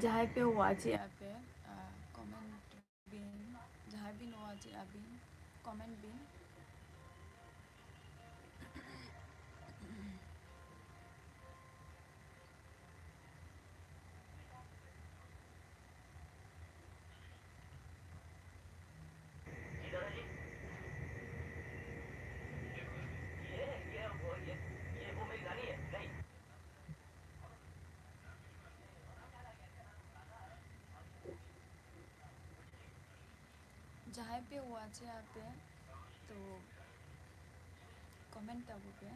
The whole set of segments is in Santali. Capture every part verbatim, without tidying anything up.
ᱡᱟᱦᱟᱸᱭ ᱯᱮ watch ᱮᱜᱼᱟ ᱯᱮ, ᱟ, comment ᱵᱤᱱ, ᱡᱟᱦᱟᱸᱭ ᱵᱤᱱ watch ᱮᱜᱼᱟ ᱵᱤᱱ, comment ᱵᱤᱱ᱾ ᱡᱟᱦᱟᱸᱭ ᱯᱮ watch ᱮᱜᱼᱟ ᱯᱮ, ᱛᱚ comment ᱛᱟᱵᱚ ᱯᱮ᱾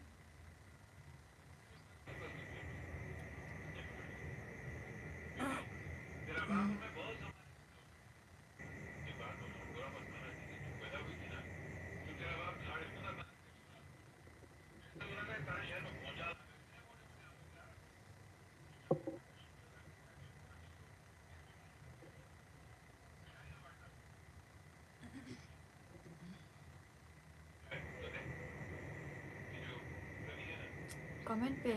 Comment ᱯᱮ᱾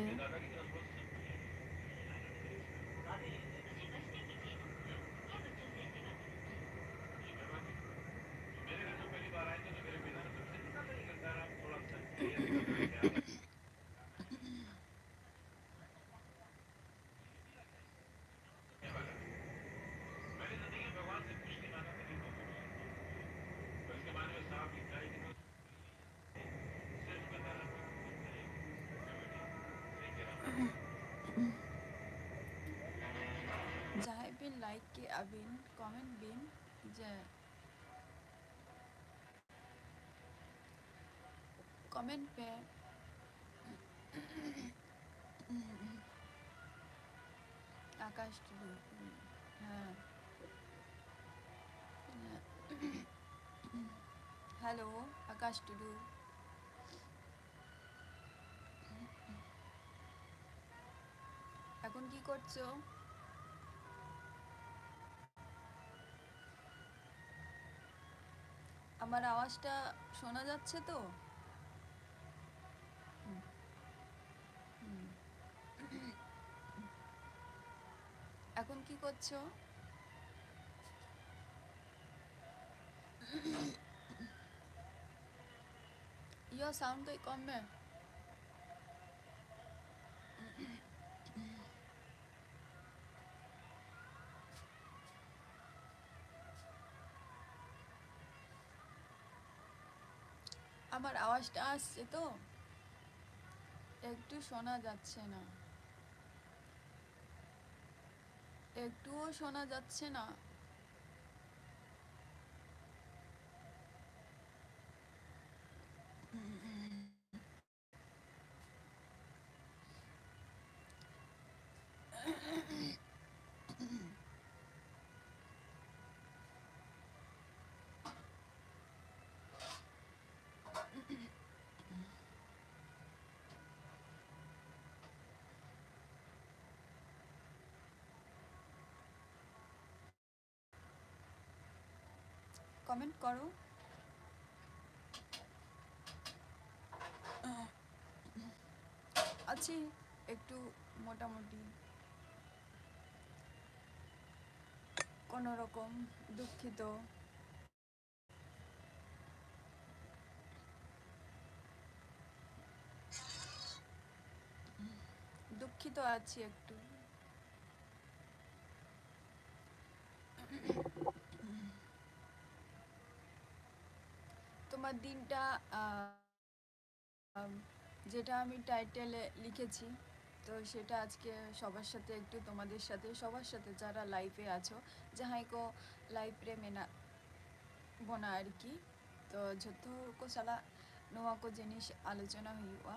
ᱡᱟᱦᱟᱸᱭ ᱵᱤᱱ like ᱠᱮᱜᱼᱟ ᱵᱤᱱ, comment ᱵᱤᱱ ᱡᱮ comment ᱯᱮ᱾ ᱟᱠᱟᱥ ᱴᱩᱰᱩ, ᱦᱮᱸ᱾ Hello, আকাশ টুডু। এখন কি করছো? আমার আওয়াজটা শোনা যাচ্ছে তো? হুম। হুম। এখন কি করছো? ইয়ো, সাউন্ড তো কম নে। আমার আওয়াজটা আসছে তো? একটু শোনা যাচ্ছে না, একটুও শোনা যাচ্ছে না। কমেন্ট করো। আছি একটু মোটামুটি, কোনো রকম। দুঃখিত। দুঃখিত আছি একটু। তোমার দিনটা, আহ, যেটা আমি টাইটেলে লিখেছি, তো সেটা আজকে সবার সাথে, একটু তোমাদের সাথে, সবার সাথে, ᱡᱟᱦᱟᱸᱭ ᱠᱚ ᱞᱟᱭᱤᱵᱷ ᱨᱮ ᱢᱮᱱᱟᱜ ᱵᱚᱱᱟ ᱟᱨᱠᱤ, ᱛᱚ ᱡᱷᱚᱛᱚ ᱦᱚᱲ ᱠᱚ ᱥᱟᱞᱟᱜ ᱱᱚᱣᱟ ᱠᱚ ᱡᱤᱱᱤᱥ ᱟᱞᱳᱪᱚᱱᱟ ᱦᱩᱭᱩᱜᱼᱟ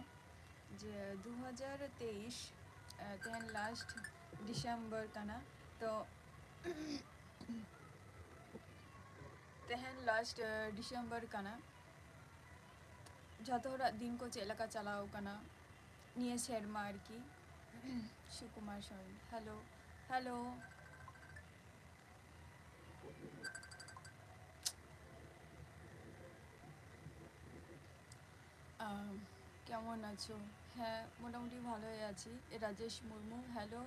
ᱡᱮ ᱫᱩ ᱦᱟᱡᱟᱨ ᱛᱮᱭᱤᱥ, ᱛᱮᱦᱮᱧ ᱞᱟᱥᱴ ᱰᱤᱥᱮᱢᱵᱚᱨ ᱠᱟᱱᱟ᱾ ᱛᱚ ᱛᱮᱦᱮᱧ ᱞᱟᱥᱴ ᱰᱤᱥᱮᱢᱵᱚᱨ ᱠᱟᱱᱟ᱾ ᱡᱷᱚᱛᱚ ᱦᱚᱲᱟᱜ ᱫᱤᱱ ᱠᱚ ᱪᱮᱫ ᱞᱮᱠᱟ ᱪᱟᱞᱟᱣ ᱠᱟᱱᱟ ᱱᱤᱭᱟᱹ ᱥᱮᱨᱢᱟ ᱟᱨᱠᱤ᱾ Sukumar Soren, hello, hello. আহ, কেমন আছো? হ্যাঁ, মোটামুটি ভালোই আছি। এ, রাজেশ মুর্মু, হ্যালো।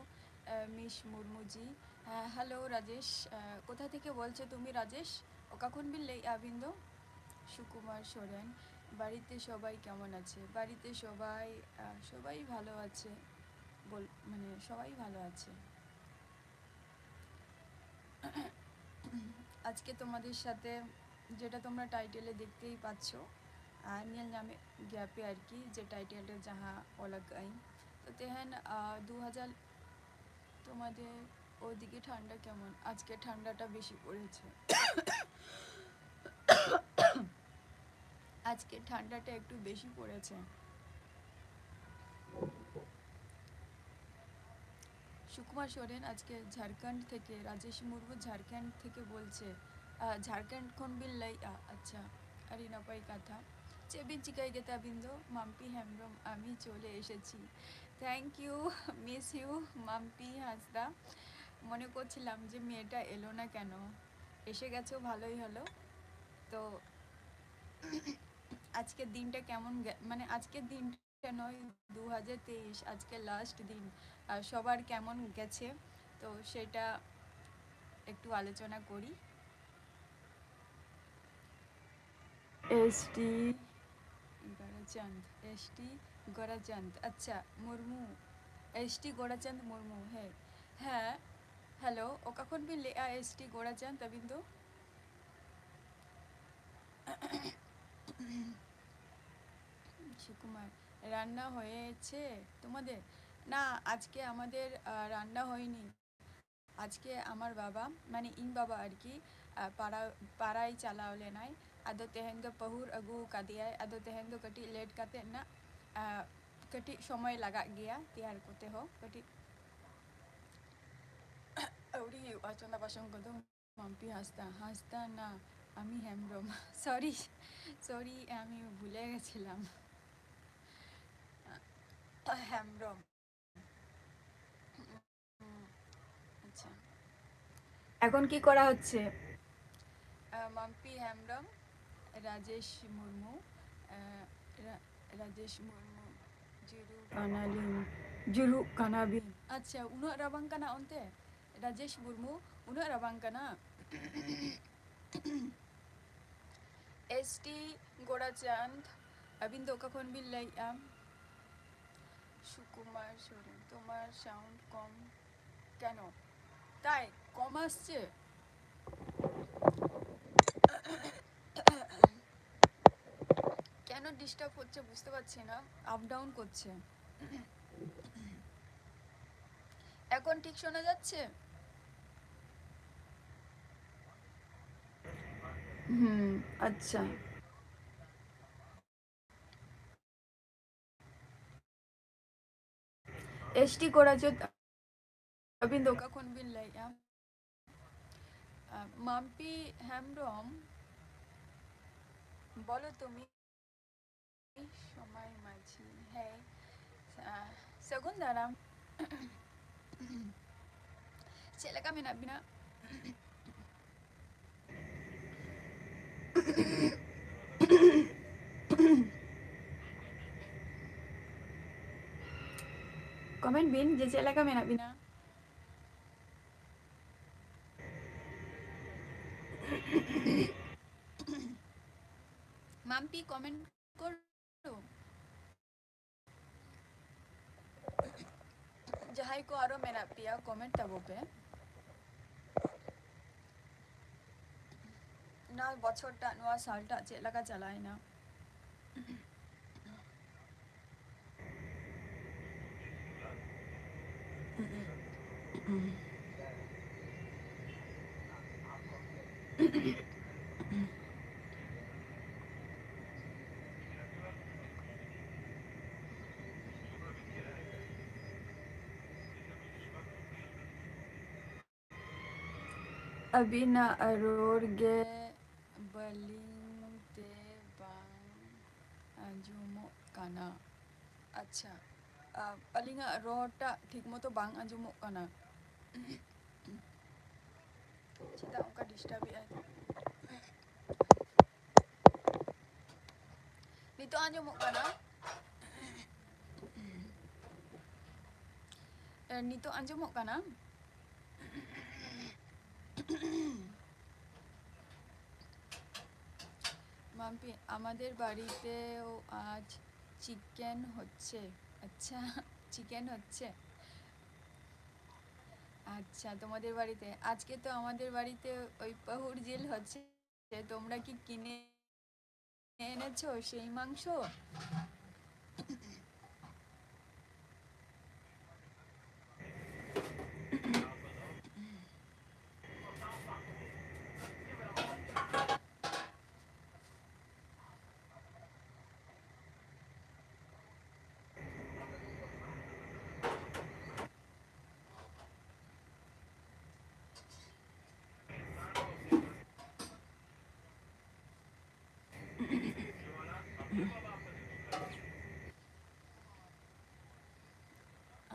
আহ, মিস মুর্মুজি। হ্যাঁ, হ্যালো রাজেশ। আহ, কোথা থেকে বলছো তুমি রাজেশ? ᱚᱠᱟ ᱠᱷᱚᱱ ᱵᱤᱱ ᱞᱟᱹᱭᱮᱫᱼᱟ ᱟᱹᱵᱤᱱ ᱫᱚ? সুকুমার সোরেন। বাড়িতে সবাই কেমন আছে? বাড়িতে সবাই আহ, সবাই ভালো আছে। বল মানে সবাই ভালো আছে। আজকে তোমাদের সাথে, যেটা তোমরা টাইটেলে দেখতেই পাচ্ছ, আর ᱧᱮᱞ ᱧᱟᱢᱮᱫ ᱜᱮᱭᱟ ᱯᱮ ᱟᱨᱠᱤ, ᱡᱮ ᱴᱟᱭᱴᱮᱞ ᱨᱮ ᱡᱟᱦᱟᱸ ᱚᱞ ᱟᱠᱟᱫ ᱟᱹᱧ, ᱛᱚ ᱛᱮᱦᱮᱧ ᱟᱨ, ᱫᱩ ᱦᱟᱡᱟᱨ তোমাদের ওদিকে ঠান্ডা কেমন? আজকে ঠান্ডাটা বেশি পড়েছে। আজকে ঠান্ডাটা একটু বেশি পড়েছে। সুকুমার সোরেন আজকে ঝাড়খণ্ড থেকে, রাজেশ মুর্মু ঝাড়খণ্ড থেকে বলছে। আহ, ঝাড়খণ্ড ᱠᱷᱚᱱ ᱵᱤᱱ ᱞᱟᱹᱭᱮᱜᱼᱟ? ᱟᱪᱪᱷᱟ, ᱟᱹᱰᱤ ᱱᱟᱯᱟᱭ ᱠᱟᱛᱷᱟ᱾ ᱪᱮᱫ ᱵᱤᱱ ᱪᱤᱠᱟᱹᱭ ᱜᱮᱛᱮ ᱟᱹᱵᱤᱱ ᱫᱚ? ᱢᱟᱢᱯᱤ ᱦᱮᱢᱵᱨᱚᱢ, ᱟᱢᱤ ᱪᱚᱞᱮ ᱮᱥᱮᱪᱤ᱾ Thank you, miss you, Mampi Hansda. মনে করছিলাম যে মেয়েটা এলো না কেন, এসে গেছো, ভালোই হলো। তো আজকের দিনটা কেমন গে- মানে আজকের দিনটা নয়, দু হাজার তেইশ, আজকে লাস্ট দিন। আর সবার কেমন গেছে, তো সেটা একটু আলোচনা করি। এসটি গোরাচাঁদ, এসটি গোরাচাঁদ, আচ্ছা, মুর্মু, এসটি গোরাচাঁদ মুর্মু, ᱦᱮᱸ, ᱦᱮᱸ, ᱦᱮᱞᱳ, ᱚᱠᱟ ᱠᱷᱚᱱ ᱵᱤᱱ ᱞᱟᱹᱭᱮᱜᱼᱟ ᱮᱥᱴᱤ ᱜᱳᱨᱟᱪᱟᱸᱫᱽ ᱟᱹᱵᱤᱱ ᱫᱚ? সুকুমার, রান্না হয়েছে তোমাদের? না, আজকে আমাদের আহ, রান্না হয়নি। আজকে আমার বাবা, মানে ইন বাবা আর কি, আহ, ᱯᱟᱲᱟ ᱯᱟᱲᱟᱭ ᱪᱟᱞᱟᱣ ᱞᱮᱱᱟᱭ᱾ ᱟᱫᱚ ᱛᱮᱦᱮᱧ ᱫᱚ ᱯᱟᱹᱦᱩᱨ ᱟᱹᱜᱩ ᱠᱟᱫᱮᱭᱟᱭ᱾ ᱟᱫᱚ ᱛᱮᱦᱮᱧ ᱫᱚ ᱠᱟᱹᱴᱤᱡ ᱞᱮᱴ ᱠᱟᱛᱮ ᱱᱟᱜ, ᱟᱸ, ᱠᱟᱹᱴᱤᱡ ᱥᱚᱢᱚᱭ ᱞᱟᱜᱟᱜ ᱜᱮᱭᱟ ᱛᱮᱭᱟᱨ ᱠᱚᱛᱮ ᱦᱚᱸ ᱠᱟᱹᱴᱤᱡ᱾ ᱟᱹᱣᱨᱤ ᱦᱩᱭᱩᱜᱼᱟ ᱪᱚᱸᱫᱟ ᱵᱟᱥᱟᱝ ᱠᱚᱫᱚ᱾ মাম্পি হাঁসᱫᱟ, হাঁসদা না, আমি হেমব্রম। সরি, সরি, আমি ভুলে গেছিলাম। হেমব্রম। উম, আচ্ছা, এখন কি করা হচ্ছে? আহ, মাম্পি হেমব্রম, রাজেশ মুর্মু, আহ, রা- রাজেশ মুর্মু। ᱡᱩᱨᱩᱜ ᱠᱟᱱᱟᱞᱤᱧ, ᱡᱩᱨᱩᱜ ᱠᱟᱱᱟᱵᱤᱱ᱾ ᱟᱪᱪᱷᱟ, ᱩᱱᱟᱹᱜ ᱨᱟᱵᱟᱝ ᱠᱟᱱᱟ ᱚᱱᱛᱮ? ᱨᱟᱡᱮᱥ ᱢᱩᱨᱢᱩ, ᱩᱱᱟᱹᱜ ᱨᱟᱵᱟᱝ ᱠᱟᱱᱟ? ᱮᱥ ᱴᱤ ᱜᱳᱨᱟᱪᱟᱸᱫᱽ, ᱟᱹᱵᱤᱱ ᱫᱚ ᱚᱠᱟ ᱠᱷᱚᱱ ᱵᱤᱱ ᱞᱟᱹᱭᱮᱫᱼᱟ? ᱥᱩᱠᱩᱢᱟᱨ ᱥᱚᱨᱮᱱ, ᱛᱳᱢᱟᱨ ᱥᱟᱣᱩᱱᱰ ᱠᱚᱢ ᱠᱮᱱᱳ? তাই কম আসছে? কেন ডিস্টার্ব হচ্ছে বুঝতে পারছি না, আপ ডাউন করছে। এখন ঠিক শোনা যাচ্ছে? হুম, আচ্ছা। ᱮᱥ ᱴᱤ ᱠᱚᱲᱟ ᱪᱮᱫ ᱟᱹᱵᱤᱱ ᱫᱚ ᱚᱠᱟ ᱠᱷᱚᱱ ᱵᱤᱱ ᱞᱟᱹᱭᱮᱫᱼᱟ? ᱟᱸ, ᱢᱟᱢᱯᱤ ᱦᱮᱢᱵᱨᱚᱢ, ᱵᱚᱞᱚ ᱛᱩᱢᱤ᱾ ᱥᱚᱢᱟᱭ ᱢᱟᱹᱡᱷᱤ, ᱦᱮᱸ, ᱟᱸ, ᱥᱟᱹᱜᱩᱱ ᱫᱟᱨᱟᱢ᱾ ᱪᱮᱫ ᱞᱮᱠᱟ ᱢᱮᱱᱟᱜ ᱵᱤᱱᱟ? ᱠᱚᱢᱮᱱᱴ ᱵᱤᱱ ᱡᱮ ᱪᱮᱫ ᱞᱮᱠᱟ ᱢᱮᱱᱟᱜ ᱵᱤᱱᱟ᱾ ᱢᱟᱢᱯᱤ, ᱠᱚᱢᱮᱱᱴ ᱠᱚᱨᱚ᱾ ᱡᱟᱦᱟᱸᱭ ᱠᱚ ᱟᱨᱚ ᱢᱮᱱᱟᱜ ᱯᱮᱭᱟ, ᱠᱚᱢᱮᱱᱴ ᱛᱟᱵᱚ ᱯᱮ᱾ ᱱᱚᱣᱟ ᱵᱚᱪᱷᱚᱨᱴᱟᱜ, ᱱᱚᱣᱟ ᱥᱟᱞᱴᱟᱜ ᱪᱮᱫ ᱞᱮᱠᱟ ᱪᱟᱞᱟᱣᱮᱱᱟ? ᱟᱹᱵᱤᱱᱟᱜ ᱨᱚᱲ ᱜᱮ ᱵᱟᱹᱞᱤᱧ ᱛᱮ ᱵᱟᱝ ᱟᱸᱡᱚᱢᱚᱜ ᱠᱟᱱᱟ᱾ ᱟᱪᱪᱷᱟ, ᱟ, ᱟᱹᱞᱤᱧᱟᱜ ᱨᱚᱲ ᱴᱟᱜ ᱴᱷᱤᱠ ᱢᱚᱛᱚ ᱵᱟᱝ ᱟᱸᱡᱚᱢᱚᱜ ᱠᱟᱱᱟ᱾ ᱪᱮᱫᱟᱜ ᱚᱱᱠᱟ ᱰᱤᱥᱴᱟᱵ ᱮᱫᱟᱭ? ᱱᱤᱛᱚᱜ ᱟᱸᱡᱚᱢᱚᱜ ᱠᱟᱱᱟ? ᱮ, ᱱᱤᱛᱚᱜ ᱟᱸᱡᱚᱢᱚᱜ ᱠᱟᱱᱟ? মাম্পি, আমাদের বাড়িতেও আজ চিকেন হচ্ছে। আচ্ছা, চিকেন হচ্ছে। আচ্ছা, তোমাদের বাড়িতে। আজকে তো আমাদের বাড়িতে ওই পাহুর ঝিল হচ্ছে। তোমরা কি কিনে এনেছো সেই মাংস?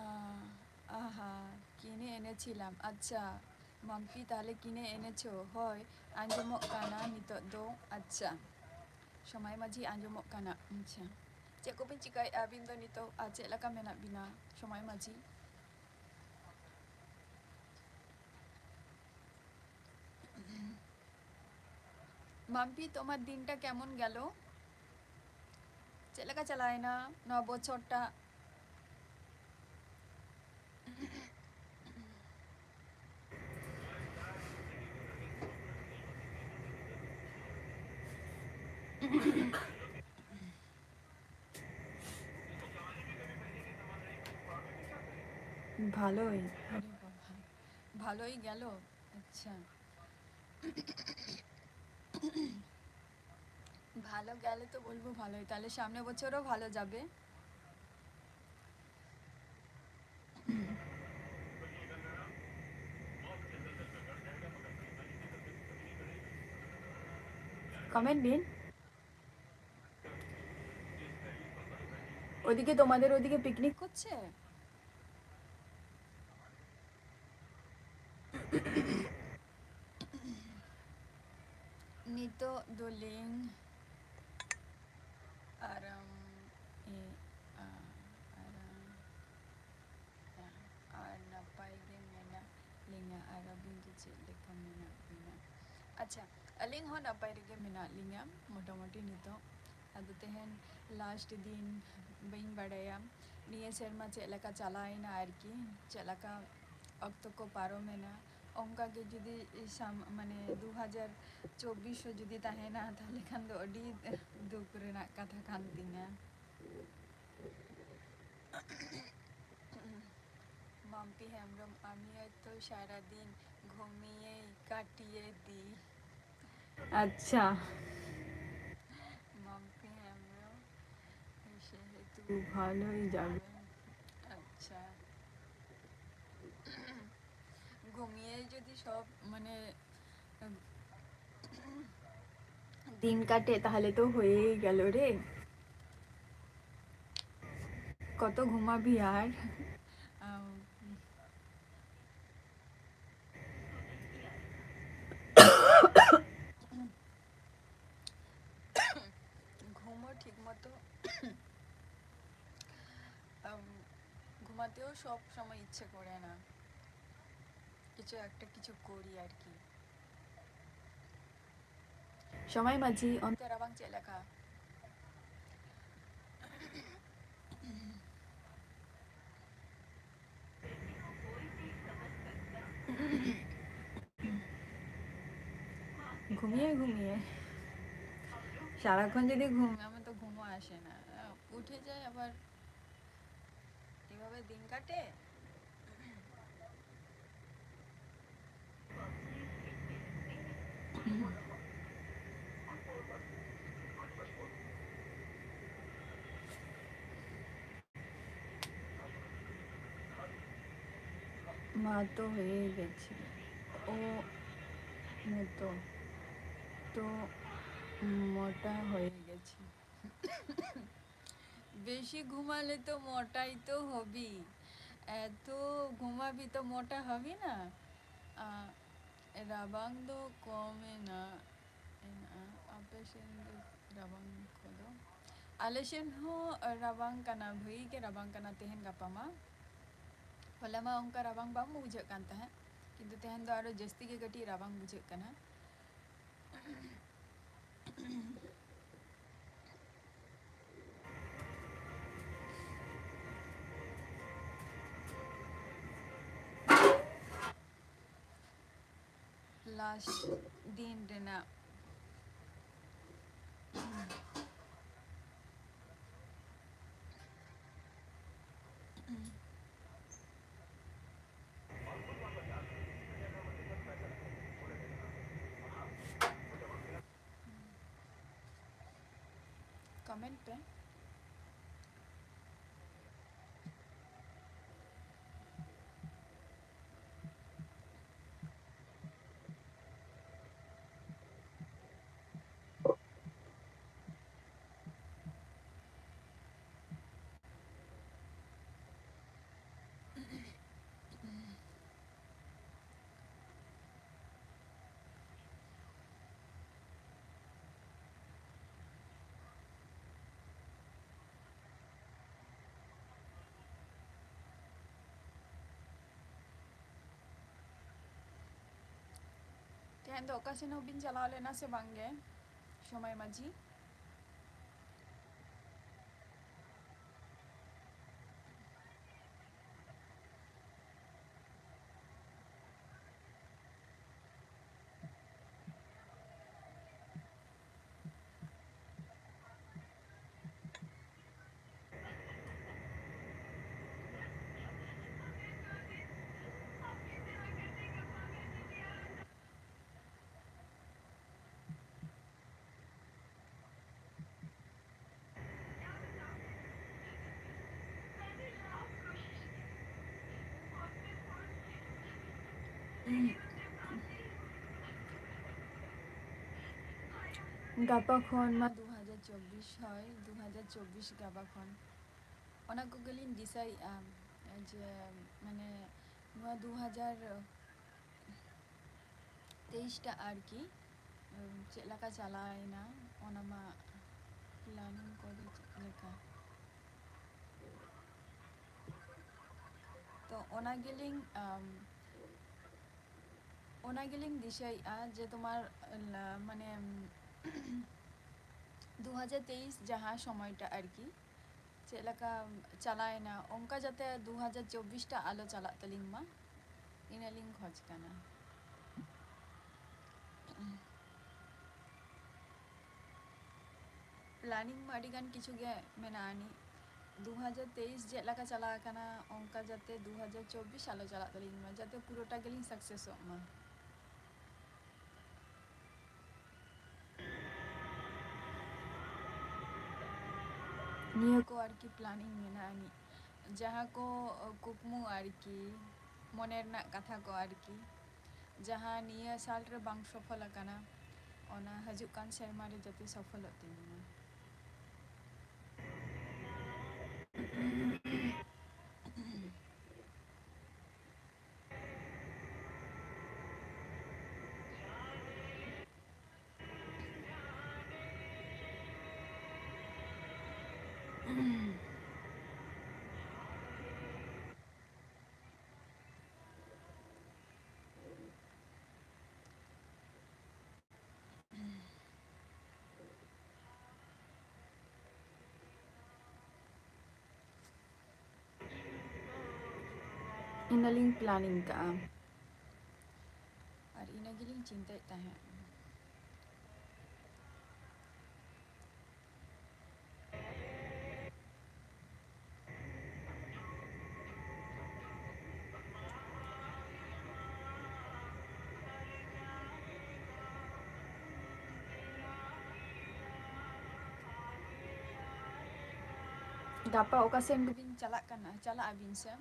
আ-, আহা, কিনে এনেছিলাম। আচ্ছা, মাম্পি, তাহলে কিনে এনেছো? হয়, আঞ্জমক কানা নিতদ্দ। আচ্ছা, সময় মাঝি আঞ্জমক কানা। আচ্ছা, ᱪᱮᱫ ᱠᱚᱵᱤᱱ ᱪᱤᱠᱟᱹᱭᱮᱫᱼᱟ ᱟᱹᱵᱤᱱ ᱫᱚ ᱱᱤᱛᱚᱜ? ᱟᱨ ᱪᱮᱫ ᱞᱮᱠᱟ ᱢᱮᱱᱟᱜ ᱵᱤᱱᱟ, ᱥᱚᱢᱟᱭ ᱢᱟᱹᱡᱷᱤ? মাম্পি, তোমার দিনটা কেমন গেল? ᱪᱮᱫ ᱞᱮᱠᱟ ᱪᱟᱞᱟᱣᱮᱱᱟ ᱱᱚᱣᱟ ᱵᱚᱪᱷᱚᱨᱴᱟ? ভালোই। আরে বাবা, ভালোই গেল। আচ্ছা। ভালো গেলে তো বলবো ভালোই, তাহলে সামনে বছরও ভালো যাবে। কমেন্ট দিন। ওদিকে তোমাদের ওদিকে পিকনিক করছে? ᱱᱤᱛᱚᱜ ᱫᱚᱞᱤᱧ ᱟᱨᱟᱢ ᱮᱜᱼᱟ, ᱟᱨᱟᱢ, ᱮᱜᱼᱟ, ᱪᱮᱫ ᱞᱮᱠᱟ ᱢᱮᱱᱟᱜ ᱵᱤᱱᱟ? ᱟᱪᱪᱷᱟ, ᱟᱹᱞᱤᱧ ᱦᱚᱸ ᱱᱟᱯᱟᱭ ᱨᱮᱜᱮ ᱢᱮᱱᱟᱜ ᱞᱤᱧᱟ ᱢᱚᱴᱟᱢᱩᱴᱤ ᱱᱤᱛᱚᱜ᱾ ᱟᱫᱚ ᱛᱮᱦᱮᱧ last ᱫᱤᱱ, ᱵᱟᱹᱧ ᱵᱟᱲᱟᱭᱟ ᱱᱤᱭᱟᱹ ᱥᱮᱨᱢᱟ ᱪᱮᱫ ᱞᱮᱠᱟ ᱪᱟᱞᱟᱣᱮᱱᱟ ᱟᱨᱠᱤ, ᱪᱮᱫ ᱞᱮᱠᱟ ᱚᱠᱛᱚ ᱠᱚ ᱯᱟᱨᱚᱢᱮᱱᱟ᱾ ᱚᱱᱠᱟ ᱜᱮ ᱡᱩᱫᱤ ᱥᱟᱢ-, ᱢᱟᱱᱮ ᱫᱩ ᱦᱟᱡᱟᱨ ᱪᱚᱵᱵᱤᱥ ᱦᱚᱸ ᱡᱩᱫᱤ ᱛᱟᱦᱮᱱᱟ, ᱛᱟᱦᱞᱮ ᱠᱷᱟᱱ ᱫᱚ ᱟᱹᱰᱤ ᱫᱩᱠ ᱨᱮᱱᱟᱜ ᱠᱟᱛᱷᱟ ᱠᱟᱱ ᱛᱤᱧᱟ᱾ মাম্পি হেমব্রম, আমিও তো সারাদিন ঘুমিয়েই কাটিয়ে দিই। আচ্ছা। মাম্পি হেমব্রম, সেহেতু ভালোই যাবে। আচ্ছা। ঘুমিয়ে যদি সব, মানে, দিন কাটে, তাহলে তো হয়েই গেল রে। কত ঘুমাবি আর? আম, ঘুমও ঠিক মতো, আম, ঘুমাতেও সব সময় ইচ্ছে করে না, কিছু একটা কিছু করি আর কি। সময় মাঝি, ᱚᱱᱛᱮ ᱨᱟᱵᱟᱝ ᱪᱮᱫ ᱞᱮᱠᱟ? ঘুমিয়ে ঘুমিয়ে, সারাক্ষণ যদি ঘুম, আমার তো ঘুমও আসে না, উঠে যাই আবার। এভাবে দিন কাটে। মা তো হয়ে গেছি। ও মতো তো মোটা হয়ে গেছি। বেশি ঘুমালে তো মোটাই তো হবি। এত ঘুমাবি তো মোটা হবি না। ᱟᱨ ᱨᱟᱵᱟᱝ ᱫᱚ ᱠᱚᱢ ᱮᱱᱟ, ᱮᱱᱟ᱾ ᱟᱯᱮ ᱥᱮᱱ ᱫᱚ ᱨᱟᱵᱟᱝ ᱠᱚᱫᱚ? ᱟᱞᱮ ᱥᱮᱱ ᱦᱚᱸ ᱨᱟᱵᱟᱝ ᱠᱟᱱᱟ, ᱵᱷᱟᱹᱜᱤ ᱜᱮ ᱨᱟᱵᱟᱝ ᱠᱟᱱᱟ ᱛᱮᱦᱮᱧ ᱜᱟᱯᱟ ᱢᱟ᱾ ᱦᱚᱞᱟ ᱢᱟ ᱚᱱᱠᱟ ᱨᱟᱵᱟᱝ ᱵᱟᱝ ᱵᱩᱡᱷᱟᱹᱜ ᱠᱟᱱ ᱛᱟᱦᱮᱸᱫ᱾ ᱠᱤᱱᱛᱩ ᱛᱮᱦᱮᱧ ᱫᱚ ᱟᱨᱚ ᱡᱟᱹᱥᱛᱤ ᱜᱮ ᱠᱟᱹᱴᱤᱡ ᱨᱟᱵᱟᱝ ᱵᱩᱡᱷᱟᱹᱜ ᱠᱟᱱᱟ᱾ Last ᱫᱤᱱ ᱨᱮᱱᱟᱜ᱾ Comment ᱯᱮ᱾ ᱛᱮᱦᱮᱧ ᱫᱚ ᱚᱠᱟ ᱥᱮᱱ ᱦᱚᱸ ᱵᱤᱱ ᱪᱟᱞᱟᱣ ᱞᱮᱱᱟ ᱥᱮ ᱵᱟᱝ ᱜᱮ, ᱥᱚᱢᱟᱭ ᱢᱟᱹᱡᱷᱤ? ᱜᱟᱯᱟ ᱠᱷᱚᱱ ᱢᱟ ᱫᱩ ᱦᱟᱡᱟᱨ ᱪᱚᱵᱵᱤᱥ, ᱦᱳᱭ, ᱫᱩ ᱦᱟᱡᱟᱨ ᱪᱚᱵᱵᱤᱥ ᱜᱟᱯᱟ ᱠᱷᱚᱱ᱾ ᱚᱱᱟ ᱠᱚᱜᱮᱞᱤᱧ ᱫᱤᱥᱟᱹᱭᱮᱫᱼᱟ ᱡᱮ, ᱢᱟᱱᱮ, ᱱᱚᱣᱟ ᱫᱩ ᱦᱟᱡᱟᱨ ᱛᱮᱭᱤᱥ ᱴᱟ ᱟᱨᱠᱤ, ᱩᱢ, ᱪᱮᱫ ᱞᱮᱠᱟ ᱪᱟᱞᱟᱣᱮᱱᱟ, ᱚᱱᱟ ᱢᱟ planning ᱠᱚᱫᱚ ᱪᱮᱫ ᱞᱮᱠᱟ? ᱛᱚ ᱚᱱᱟ ᱜᱮᱞᱤᱧ, ᱟᱢ, ᱚᱱᱟ ᱜᱮᱞᱤᱧ ᱫᱤᱥᱟᱹᱭᱮᱫᱼᱟ ᱡᱮ ᱛᱳᱢᱟᱨ, ᱞᱟ-, ᱢᱟᱱᱮ, ᱫᱩ ᱦᱟᱡᱟᱨ ᱛᱮᱭᱤᱥ ᱡᱟᱦᱟᱸ ᱥᱚᱢᱚᱭᱴᱟ ᱟᱨᱠᱤ, ᱪᱮᱫ ᱞᱮᱠᱟ ᱪᱟᱞᱟᱣᱮᱱᱟ, ᱚᱱᱠᱟ ᱡᱟᱛᱮ ᱫᱩ ᱦᱟᱡᱟᱨ ᱪᱚᱵᱵᱤᱥ ᱴᱟ ᱟᱞᱚ ᱪᱟᱞᱟᱜ ᱛᱟᱹᱞᱤᱧ ᱢᱟ, ᱤᱱᱟᱹ ᱞᱤᱧ ᱠᱷᱚᱡᱽ ᱠᱟᱱᱟ᱾ ᱯᱞᱟᱱᱤᱝ ᱢᱟ ᱟᱹᱰᱤ ᱜᱟᱱ ᱠᱤᱪᱷᱩ ᱜᱮ ᱢᱮᱱᱟᱜ ᱟᱹᱱᱤᱡ, ᱫᱩ ᱦᱟᱡᱟᱨ ᱛᱮᱭᱤᱥ ᱪᱮᱫ ᱞᱮᱠᱟ ᱪᱟᱞᱟᱣ ᱟᱠᱟᱱᱟ, ᱚᱱᱠᱟ ᱡᱟᱛᱮ ᱫᱩ ᱦᱟᱡᱟᱨ ᱪᱚᱵᱵᱤᱥ ᱟᱞᱚ ᱪᱟᱞᱟᱜ ᱛᱟᱹᱞᱤᱧ ᱢᱟ, ᱡᱟᱛᱮ ᱯᱩᱨᱟᱹᱴᱟ ᱜᱮᱞᱤᱧ ᱥᱟᱠᱥᱮᱥᱚᱜ ᱢᱟ᱾ ᱱᱤᱭᱟᱹ ᱠᱚ ᱟᱨᱠᱤ ᱯᱞᱟᱱᱤᱝ ᱢᱮᱱᱟᱜ ᱟᱹᱱᱤᱡ, ᱡᱟᱦᱟᱸ ᱠᱚ, ᱠᱩᱠᱢᱩ ᱟᱨᱠᱤ, ᱢᱚᱱᱮ ᱨᱮᱱᱟᱜ ᱠᱟᱛᱷᱟ ᱠᱚ ᱟᱨᱠᱤ, ᱡᱟᱦᱟᱸ ᱱᱤᱭᱟᱹ ᱥᱟᱞ ᱨᱮ ᱵᱟᱝ ᱥᱚᱯᱷᱚᱞ ᱟᱠᱟᱱᱟ, ᱚᱱᱟ ᱦᱤᱡᱩᱜ ᱠᱟᱱ ᱥᱮᱨᱢᱟ ᱨᱮ ᱡᱟᱛᱮ ᱥᱚᱯᱷᱚᱞᱚᱜ ᱛᱤᱧ ᱢᱟ᱾ ᱤᱱᱟᱹᱞᱤᱧ ᱯᱞᱟᱱᱤᱝ ᱠᱟᱜᱼᱟ᱾ ᱟᱨ ᱤᱱᱟᱹ ᱜᱮᱞᱤᱧ ᱪᱤᱱᱛᱟᱹᱭᱮᱫ ᱛᱟᱦᱮᱸᱫ᱾ ᱜᱟᱯᱟ ᱚᱠᱟ ᱥᱮᱱ ᱜᱮᱵᱤᱱ ᱪᱟᱞᱟᱜ ᱠᱟᱱᱟ, ᱪᱟᱞᱟᱜ ᱟᱹᱵᱤᱱ ᱥᱮ?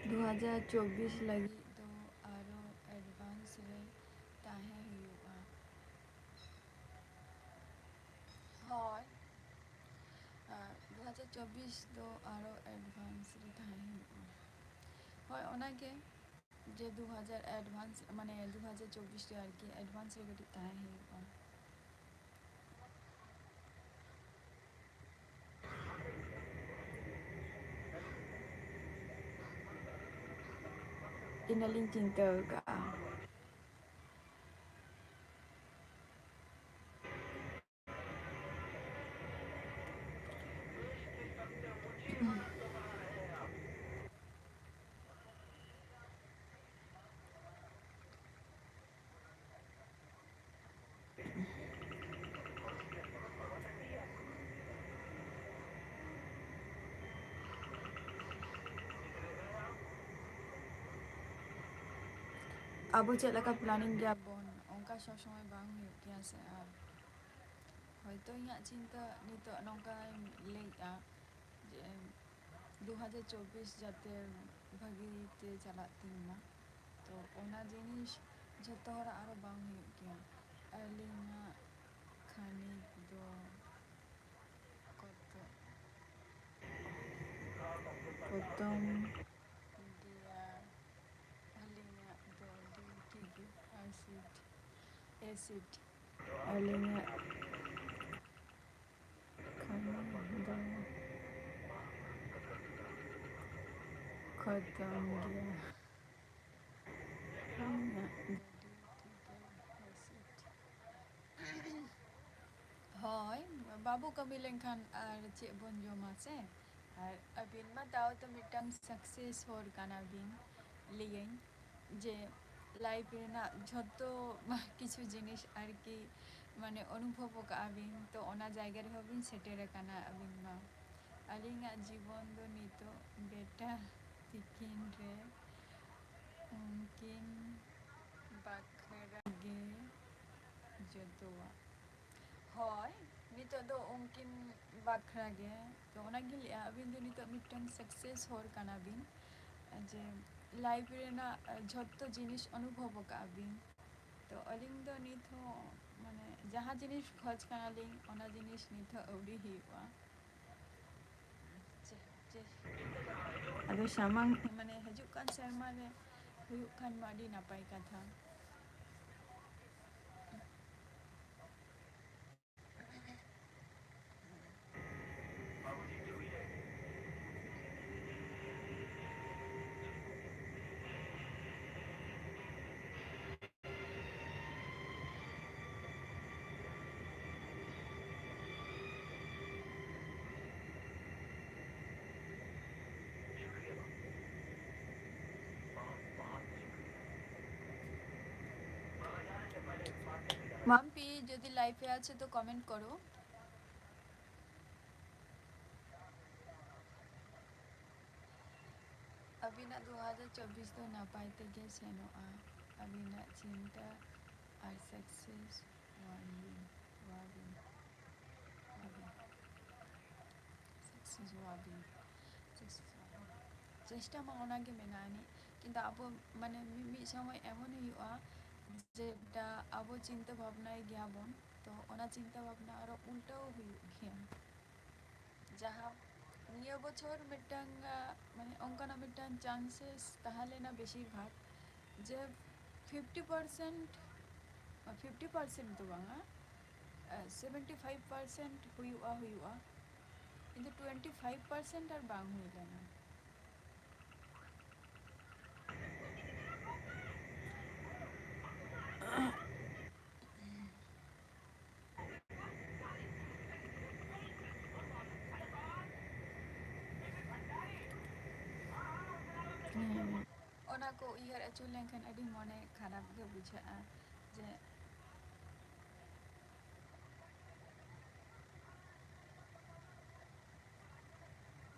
ᱫᱩ ᱦᱟᱡᱟᱨ ᱪᱚᱵᱵᱤᱥ ᱞᱟᱹᱜᱤᱫ ᱫᱚ ᱟᱨᱚ advance ᱨᱮ ᱛᱟᱦᱮᱸ ᱦᱩᱭᱩᱜᱼᱟ᱾ ᱦᱳᱭ, ᱟᱨ ᱫᱩ ᱦᱟᱡᱟᱨ ᱪᱚᱵᱵᱤᱥ ᱫᱚ ᱟᱨᱚ advance ᱨᱮ ᱛᱟᱦᱮᱸ ᱦᱩᱭᱩᱜᱼᱟ᱾ ᱦᱳᱭ, ᱚᱱᱟᱜᱮ᱾ ᱡᱮ ᱫᱩ ᱦᱟᱡᱟᱨ advance, ᱢᱟᱱᱮ ᱫᱩ ᱦᱟᱡᱟᱨ ᱪᱚᱵᱵᱤᱥ ᱨᱮ ᱟᱨᱠᱤ advance ᱨᱮ ᱠᱟᱹᱴᱤᱡ ᱛᱟᱦᱮᱸ ᱦᱩᱭᱩᱜᱼᱟ᱾ ᱤᱱᱟᱹᱞᱤᱧ ᱪᱤᱱᱛᱟᱹ ᱟᱠᱟᱫᱼᱟ᱾ ᱟᱵᱚ ᱪᱮᱫ ᱞᱮᱠᱟ planning ᱜᱮᱭᱟ ᱵᱚᱱ, ᱚᱱᱠᱟ ᱥᱚᱵ ᱥᱚᱢᱚᱭ ᱵᱟᱝ ᱦᱩᱭᱩᱜ ᱜᱮᱭᱟ ᱥᱮ᱾ ᱟᱨ ᱦᱚᱭᱛᱳ ᱤᱧᱟᱹᱜ ᱪᱤᱱᱛᱟᱹ ᱱᱤᱛᱚᱜ ᱱᱚᱝᱠᱟᱧ ᱞᱟᱹᱭᱮᱜᱼᱟ ᱡᱮ ᱫᱩ ᱦᱟᱡᱟᱨ ᱪᱚᱵᱵᱤᱥ ᱡᱟᱛᱮ ᱵᱷᱟᱹᱜᱤ ᱛᱮ ᱪᱟᱞᱟᱜ ᱛᱤᱧ ᱢᱟ, ᱛᱚ ᱚᱱᱟ ᱡᱤᱱᱤᱥ ᱡᱷᱚᱛᱚ ᱦᱚᱲᱟᱜ ᱟᱨᱚ ᱵᱟᱝ ᱦᱩᱭᱩᱜ ᱜᱮᱭᱟ᱾ ᱟᱹᱞᱤᱧᱟᱜ ᱠᱷᱟᱹᱱᱤᱠ ᱫᱚ ᱠᱚᱛᱚ-, ᱠᱚᱛᱚᱢ ᱜᱮᱭᱟ᱾ ᱟᱹᱞᱤᱧᱟᱜ ᱫᱚ duty ᱜᱮ ᱮᱥᱤᱰ, ᱮᱥᱤᱰ᱾ ᱟᱹᱞᱤᱧᱟᱜ ᱠᱷᱟᱹᱱᱤᱠ ᱫᱚ ᱠᱷᱚᱛᱚᱢ ᱜᱮᱭᱟ᱾ ᱟᱹᱞᱤᱧᱟᱜ ᱫᱚ duty ᱜᱮ ᱮᱥᱤᱰ᱾ ᱦᱳᱭ, ᱵᱟᱵᱚ ᱠᱟᱹᱢᱤ ᱞᱮᱱᱠᱷᱟᱱ ᱟᱨ ᱪᱮᱫ ᱵᱚᱱ ᱡᱚᱢᱟ ᱥᱮ? ᱟᱨ ᱟᱹᱵᱤᱱ ᱢᱟ ᱛᱟᱣ ᱛᱚ ᱢᱤᱫᱴᱟᱝ success ᱦᱚᱲ ᱠᱟᱱᱟ ᱵᱤᱱ, ᱞᱟᱹᱭᱟᱹᱧ ᱡᱮ life ᱨᱮᱱᱟᱜ ᱡᱷᱚᱛᱚ ᱠᱤᱪᱷᱩ ᱡᱤᱱᱤᱥ ᱟᱨᱠᱤ ᱢᱟᱱᱮ ᱚᱱᱩᱵᱷᱚᱵ ᱟᱠᱟᱫᱼᱟ ᱵᱤᱱ, ᱛᱚ ᱚᱱᱟ ᱡᱟᱭᱜᱟ ᱨᱮᱦᱚᱸ ᱵᱤᱱ ᱥᱮᱴᱮᱨ ᱟᱠᱟᱱᱟ ᱟᱹᱵᱤᱱ ᱢᱟ᱾ ᱟᱹᱞᱤᱧᱟᱜ ᱡᱤᱵᱚᱱ ᱫᱚ ᱱᱤᱛᱚᱜ ᱵᱮᱴᱟ ᱛᱤᱠᱤᱱ ᱨᱮ ᱩᱱᱠᱤᱱ ᱵᱟᱠᱷᱨᱟ ᱜᱮ ᱡᱚᱛᱚᱣᱟᱜ᱾ ᱦᱳᱭ, ᱱᱤᱛᱚᱜ ᱫᱚ ᱩᱱᱠᱤᱱ ᱵᱟᱠᱷᱨᱟ ᱜᱮ᱾ ᱛᱚ ᱚᱱᱟᱜᱤᱧ ᱞᱟᱹᱭᱮᱜᱼᱟ, ᱟᱹᱵᱤᱱ ᱫᱚ ᱱᱤᱛᱚᱜ ᱢᱤᱫᱴᱟᱝ success ᱦᱚᱲ ᱠᱟᱱᱟ ᱵᱤᱱ, ᱡᱮ life ᱨᱮᱱᱟᱜ ᱡᱷᱚᱛᱚ ᱡᱤᱱᱤᱥ ᱚᱱᱩᱵᱷᱚᱵ ᱟᱠᱟᱫᱼᱟ ᱵᱤᱱ᱾ ᱛᱚ ᱟᱹᱞᱤᱧ ᱫᱚ ᱱᱤᱛ ᱦᱚᱸ ᱢᱟᱱᱮ ᱡᱟᱦᱟᱸ ᱡᱤᱱᱤᱥ ᱠᱷᱚᱡᱽ ᱠᱟᱱᱟᱞᱤᱧ, ᱚᱱᱟ ᱡᱤᱱᱤᱥ ᱱᱤᱛ ᱦᱚᱸ ᱟᱹᱣᱨᱤ ᱦᱩᱭᱩᱜᱼᱟ᱾ ᱪᱮ-, ᱪᱮ-, ᱟᱫᱚ ᱥᱟᱢᱟᱝ ᱢᱟᱱᱮ ᱦᱤᱡᱩᱜ ᱠᱟᱱ ᱥᱮᱨᱢᱟ ᱨᱮ ᱦᱩᱭᱩᱜ ᱠᱷᱟᱱ ᱢᱟ ᱟᱹᱰᱤ ᱱᱟᱯᱟᱭ ᱠᱟᱛᱷᱟ᱾ ᱢᱟᱢᱯᱤ, ᱡᱩᱫᱤ live ᱮ ᱟᱪᱷᱮ ᱛᱚ comment ᱠᱚᱨᱚ᱾ ᱟᱹᱵᱤᱱᱟᱜ ᱫᱩ ᱦᱟᱡᱟᱨ ᱪᱚᱵᱵᱤᱥ ᱫᱚ ᱱᱟᱯᱟᱭ ᱛᱮᱜᱮ ᱥᱮᱱᱚᱜᱼᱟ᱾ ᱟᱹᱵᱤᱱᱟᱜ ᱪᱤᱱᱛᱟᱹ ᱟᱨ success ᱦᱩᱭᱩᱜᱼᱟ᱾ ᱥᱟᱠᱥᱮᱥᱚᱜᱼᱟ ᱵᱤᱱ, ᱥᱟᱠᱥᱮᱥᱚᱜᱼᱟ ᱵᱤᱱ᱾ ᱪᱮᱥᱴᱟ ᱢᱟ ᱚᱱᱟᱜᱮ ᱢᱮᱱᱟᱜ ᱟᱹᱱᱤᱡ, ᱠᱤᱱᱛᱩ ᱟᱵᱚ ᱢᱟᱱᱮ ᱢᱤ-, ᱢᱤᱫ ᱥᱚᱢᱚᱭ ᱮᱢᱚᱱ ᱦᱩᱭᱩᱜᱼᱟ ᱡᱮ ᱮᱴᱟ ᱟᱵᱚ ᱪᱤᱱᱛᱟᱹ ᱵᱷᱟᱵᱽᱱᱟᱭ ᱜᱮᱭᱟ ᱵᱚᱱ, ᱛᱚ ᱚᱱᱟ ᱪᱤᱱᱛᱟᱹ ᱵᱷᱟᱵᱽᱱᱟ ᱟᱨᱚ ᱩᱞᱴᱟᱹᱣ ᱦᱩᱭᱩᱜ ᱜᱮᱭᱟ᱾ ᱡᱟᱦᱟᱸ ᱱᱤᱭᱟᱹ ᱵᱚᱪᱷᱚᱨ ᱢᱤᱫᱴᱟᱝ, ᱟ, ᱢᱟᱱᱮ ᱚᱱᱠᱟᱱᱟᱜ ᱢᱤᱫᱴᱟᱝ chances ᱛᱟᱦᱮᱸ ᱞᱮᱱᱟ ᱵᱮᱥᱤᱨ ᱵᱷᱟᱜᱽ, ᱡᱮ fifty percent, fifty percent ᱫᱚ ᱵᱟᱝᱟ, ᱟ, seventy five percent ᱦᱩᱭᱩᱜᱼᱟ, ᱦᱩᱭᱩᱜᱼᱟ, ᱠᱤᱱᱛᱩ twenty five percent ᱟᱨ ᱵᱟᱝ ᱦᱩᱭ ᱞᱮᱱᱟ᱾ ᱦᱮᱸ᱾ ᱚᱱᱟ ᱠᱚ ᱩᱭᱦᱟᱹᱨ ᱟᱹᱪᱩᱨ ᱞᱮᱱᱠᱷᱟᱱ ᱟᱹᱰᱤ ᱢᱚᱱᱮ ᱠᱷᱟᱨᱟᱯ ᱜᱮ ᱵᱩᱡᱷᱟᱹᱜᱼᱟ ᱡᱮ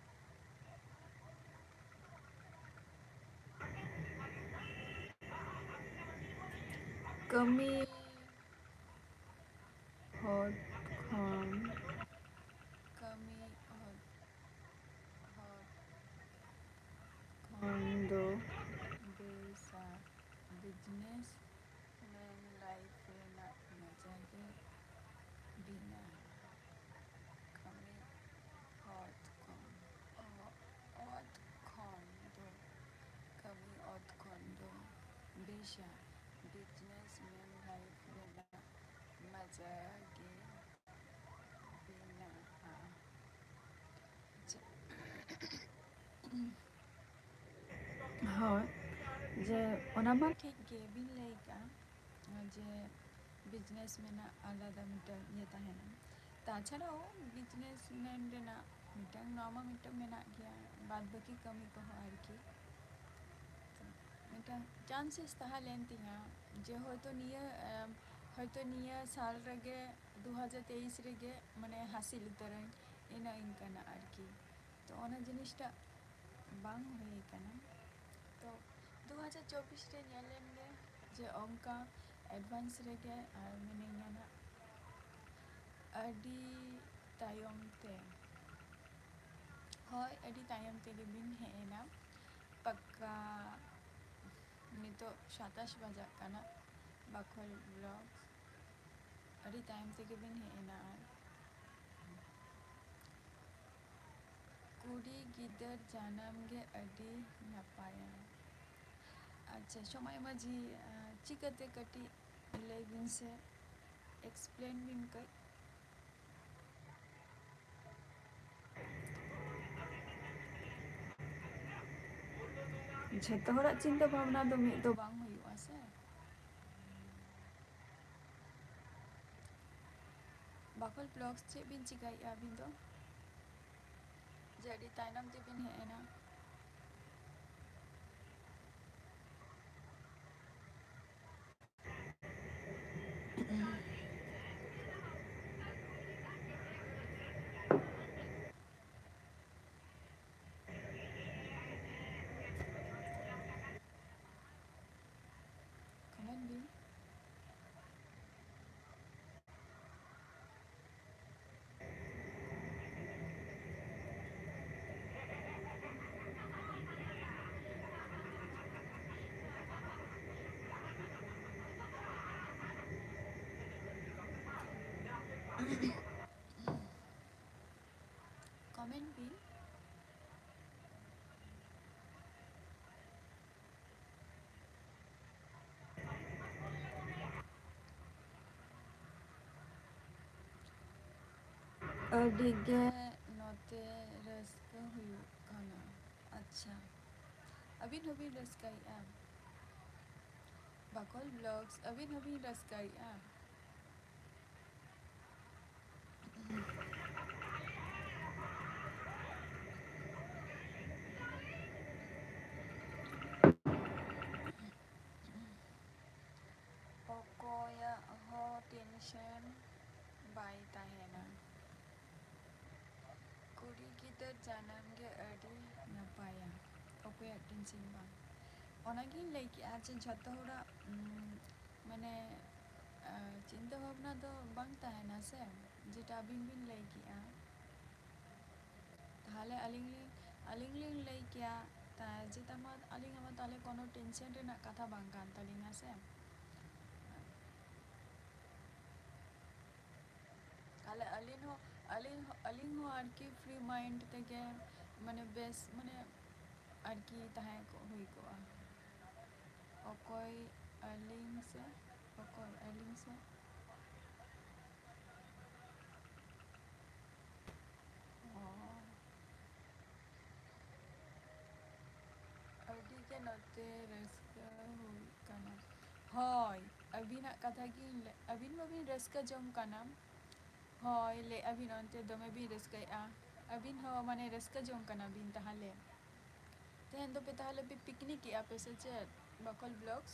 ᱠᱟᱹᱢᱤ ᱦᱚᱲ ᱠᱷᱚᱱ, ᱠᱟᱹᱢᱤ ᱦᱚᱲ, ᱦᱚᱲ ᱠᱷᱚᱱ ᱫᱚ ᱵᱮᱥᱟ᱾ Business man life ᱨᱮᱱᱟᱜ ᱢᱚᱡᱟ ᱜᱮ ᱵᱮᱱᱟᱣᱟ᱾ ᱠᱟᱹᱢᱤ ᱚᱛ ᱠᱷᱚᱱ, ᱚ-, ᱚᱛ ᱠᱷᱚᱱ ᱫᱚ, ᱠᱟᱹᱢᱤ ᱚᱛ ᱠᱷᱚᱱ ᱫᱚ ᱵᱮᱥᱟ᱾ Business man life ᱨᱮᱱᱟᱜ ᱢᱚᱡᱟ ᱜᱮ ᱵᱮᱱᱟᱣᱟ᱾ ᱟᱪᱪᱷᱟ᱾ ᱦᱳᱭ, ᱡᱮ ᱚᱱᱟ ᱢᱟ ᱴᱷᱤᱠ ᱜᱮ ᱵᱤᱱ ᱞᱟᱹᱭ ᱠᱟᱜᱼᱟ, ᱡᱮ business ᱢᱮᱱᱟᱜ ᱟᱞᱟᱫᱟ ᱢᱤᱫᱴᱟᱝ ᱤᱭᱟᱹ ᱛᱟᱦᱮᱱᱟ᱾ ᱛᱟᱪᱷᱟᱲᱟᱣ business man ᱨᱮᱱᱟᱜ ᱢᱤᱫᱴᱟᱝ, ᱱᱚᱣᱟ ᱢᱟ ᱢᱤᱫᱴᱟᱝ ᱢᱮᱱᱟᱜ ᱜᱮᱭᱟ, ᱵᱟᱫ ᱵᱟᱹᱠᱤ ᱠᱟᱹᱢᱤ ᱠᱚᱦᱚᱸ ᱟᱨᱠᱤ᱾ ᱛᱚ, ᱢᱤᱫᱴᱟᱝ chances ᱛᱟᱦᱮᱸ ᱞᱮᱱ ᱛᱤᱧᱟᱹ ᱡᱮ ᱦᱚᱭᱛᱳ ᱱᱤᱭᱟᱹ, ᱮᱢ, ᱦᱚᱭᱛᱳ ᱱᱤᱭᱟᱹ ᱥᱟᱞ ᱨᱮᱜᱮ, ᱫᱩ ᱦᱟᱡᱟᱨ ᱛᱮᱭᱤᱥ ᱨᱮᱜᱮ ᱢᱟᱱᱮ ᱦᱟᱹᱥᱤᱞ ᱩᱛᱟᱹᱨᱟᱹᱧ, ᱤᱱᱟᱹ ᱤᱱᱠᱟᱹᱱᱟᱜ ᱟᱨᱠᱤ᱾ ᱛᱚ ᱚᱱᱟ ᱡᱤᱱᱤᱥᱴᱟᱜ ᱵᱟᱝ ᱦᱩᱭ ᱠᱟᱱᱟ᱾ ᱛᱚ ᱫᱩ ᱦᱟᱡᱟᱨ ᱪᱚᱵᱵᱤᱥ ᱨᱮ ᱧᱮᱞ ᱞᱮᱱ ᱜᱮ ᱡᱮ ᱚᱱᱠᱟ advance ᱨᱮᱜᱮ ᱟᱨ ᱢᱤᱱᱟᱹᱧᱟ ᱱᱟᱜ ᱟᱹᱰᱤ ᱛᱟᱭᱚᱢ ᱛᱮ᱾ ᱦᱳᱭ, ᱟᱹᱰᱤ ᱛᱟᱭᱚᱢ ᱛᱮᱜᱮ ᱵᱤᱱ ᱦᱮᱡ ᱮᱱᱟ᱾ ᱯᱟᱠᱠᱟ ᱱᱤᱛᱚᱜ ᱥᱟᱛᱟᱥ ᱵᱟᱡᱟᱜ ᱠᱟᱱᱟ᱾ ᱵᱟᱠᱷᱳᱞ vlogs, ᱟᱹᱰᱤ ᱛᱟᱭᱚᱢ ᱛᱮᱜᱮ ᱵᱤᱱ ᱦᱮᱡ ᱮᱱᱟ᱾ ᱟᱨ ᱠᱩᱲᱤ ᱜᱤᱫᱟᱹᱨ ᱡᱟᱱᱟᱢ ᱜᱮ ᱟᱹᱰᱤ ᱱᱟᱯᱟᱭᱟ᱾ ᱟᱪᱪᱷᱟ, ᱥᱚᱢᱟᱭ ᱢᱟᱹᱡᱷᱤ, ᱟᱸ, ᱪᱤᱠᱟᱹᱛᱮ ᱠᱟᱹᱴᱤᱡ ᱞᱟᱹᱭ ᱵᱤᱱ ᱥᱮ, explain ᱵᱤᱱ ᱠᱟᱹᱡ᱾ ᱡᱷᱚᱛᱚ ᱦᱚᱲᱟᱜ ᱪᱤᱱᱛᱟᱹ ᱵᱷᱟᱵᱽᱱᱟ ᱫᱚ ᱢᱤᱫ ᱫᱚ ᱵᱟᱝ ᱦᱩᱭᱩᱜᱼᱟ ᱥᱮ᱾ ᱵᱟᱠᱷᱳᱞ vlogs, ᱪᱮᱫ ᱵᱤᱱ ᱪᱤᱠᱟᱹᱭᱮᱫᱼᱟ ᱟᱹᱵᱤᱱ ᱫᱚ? ᱡᱮ ᱟᱹᱰᱤ ᱛᱟᱭᱱᱚᱢ ᱛᱮᱵᱤᱱ ᱦᱮᱡ ᱮᱱᱟ᱾ Comment ᱵᱤᱱ᱾ Comment ᱵᱤᱱ᱾ ᱟᱹᱰᱤ ᱜᱮ ᱱᱚᱛᱮ ᱨᱟᱹᱥᱠᱟᱹ ᱦᱩᱭᱩᱜ ᱠᱟᱱᱟ᱾ ᱟᱪᱪᱷᱟ, ᱟᱹᱵᱤᱱ ᱦᱚᱸᱵᱤᱱ ᱨᱟᱹᱥᱠᱟᱹᱭᱮᱫᱼᱟ? ᱵᱟᱠᱷᱳᱞ vlogs, ᱟᱹᱵᱤᱱ ᱦᱚᱸᱵᱤᱱ ᱨᱟᱹᱥᱠᱟᱹᱭᱮᱫᱼᱟ? ᱚᱠᱚᱭᱟᱜ ᱴᱮᱱᱥᱮᱱ ᱵᱟᱭ ᱛᱟᱦᱮᱱᱟ᱾ ᱠᱩᱲᱤ ᱜᱤᱫᱟᱹᱨ ᱡᱟᱱᱟᱢ ᱜᱮ ᱟᱹᱰᱤ ᱱᱟᱯᱟᱭᱟ, ᱚᱠᱚᱭᱟᱜ ᱴᱮᱱᱥᱮᱱ ᱵᱟᱝ᱾ ᱚᱱᱟᱜᱤᱧ ᱞᱟᱹᱭ ᱠᱮᱜᱼᱟ ᱡᱮ ᱡᱷᱚᱛᱚ ᱦᱚᱲᱟᱜ, ᱩᱢ, ᱢᱟᱱᱮ, ᱟᱸ, ᱪᱤᱱᱛᱟᱹ ᱵᱷᱟᱵᱽᱱᱟ ᱫᱚ ᱵᱟᱝ ᱛᱟᱦᱮᱱᱟ ᱥᱮ, ᱡᱮᱴᱟ ᱟᱹᱵᱤᱱ ᱵᱤᱱ ᱞᱟᱹᱭ ᱠᱮᱜᱼᱟ᱾ ᱛᱟᱦᱚᱞᱮ ᱟᱹᱞᱤᱧ ᱞᱤᱧ, ᱟᱹᱞᱤᱧ ᱞᱤᱧ ᱞᱟᱹᱭ ᱠᱮᱭᱟ, ᱛᱟ-, ᱡᱮ ᱛᱟᱢᱟ ᱟᱹᱞᱤᱧᱟᱜ ᱢᱟ ᱛᱟᱦᱚᱞᱮ ᱠᱳᱱᱳ ᱴᱮᱱᱥᱮᱱ ᱨᱮᱱᱟᱜ ᱠᱟᱛᱷᱟ ᱵᱟᱝ ᱠᱟᱱ ᱛᱟᱹᱞᱤᱧᱟ ᱥᱮ᱾ ᱛᱟᱦᱚᱞᱮ ᱟᱹᱞᱤᱧ ᱦᱚᱸ, ᱟᱹᱞᱤᱧ ᱦᱚᱸ, ᱟᱹᱞᱤᱧ ᱦᱚᱸ ᱟᱨᱠᱤ ᱯᱷᱨᱤ ᱢᱟᱭᱤᱱᱰ ᱛᱮᱜᱮ, ᱢᱟᱱᱮ, ᱵᱮᱥ, ᱢᱟᱱᱮ, ᱟᱨᱠᱤ ᱛᱟᱦᱮᱸ ᱠᱚᱜ ᱦᱩᱭ ᱠᱚᱜᱼᱟ᱾ ᱚᱠᱚᱭ ᱟᱹᱞᱤᱧ ᱥᱮ, ᱚᱠᱚᱭ ᱟᱹᱞᱤᱧ ᱥᱮ? ᱚ᱾ ᱟᱹᱰᱤ ᱜᱮ ᱱᱚᱛᱮ ᱨᱟᱹᱥᱠᱟᱹ ᱦᱩᱭᱩᱜ ᱠᱟᱱᱟ᱾ ᱦᱳᱭ, ᱟᱹᱵᱤᱱᱟᱜ ᱠᱟᱛᱷᱟ ᱜᱤᱧ ᱞᱟᱹ-, ᱟᱹᱵᱤᱱ ᱢᱟᱵᱤᱱ ᱨᱟᱹᱥᱠᱟᱹ ᱡᱚᱝ ᱠᱟᱱᱟ᱾ ᱦᱳᱭ, ᱞᱟᱹᱭᱮᱫᱼᱟ ᱵᱤᱱ ᱚᱱᱛᱮ ᱫᱚᱢᱮ ᱵᱤᱱ ᱨᱟᱹᱥᱠᱟᱹᱭᱮᱫᱼᱟ᱾ ᱟᱹᱵᱤᱱ ᱦᱚᱸ ᱢᱟᱱᱮ ᱨᱟᱹᱥᱠᱟᱹ ᱡᱚᱝ ᱠᱟᱱᱟ ᱵᱤᱱ ᱛᱟᱦᱚᱞᱮ᱾ ᱛᱮᱦᱮᱧ ᱫᱚᱯᱮ ᱛᱟᱦᱚᱞᱮ ᱯᱮ ᱯᱤᱠᱱᱤᱠ ᱮᱫᱼᱟ ᱯᱮ ᱥᱮ ᱪᱮᱫ? ᱵᱟᱠᱷᱳᱞ ᱵᱞᱚᱜᱥ᱾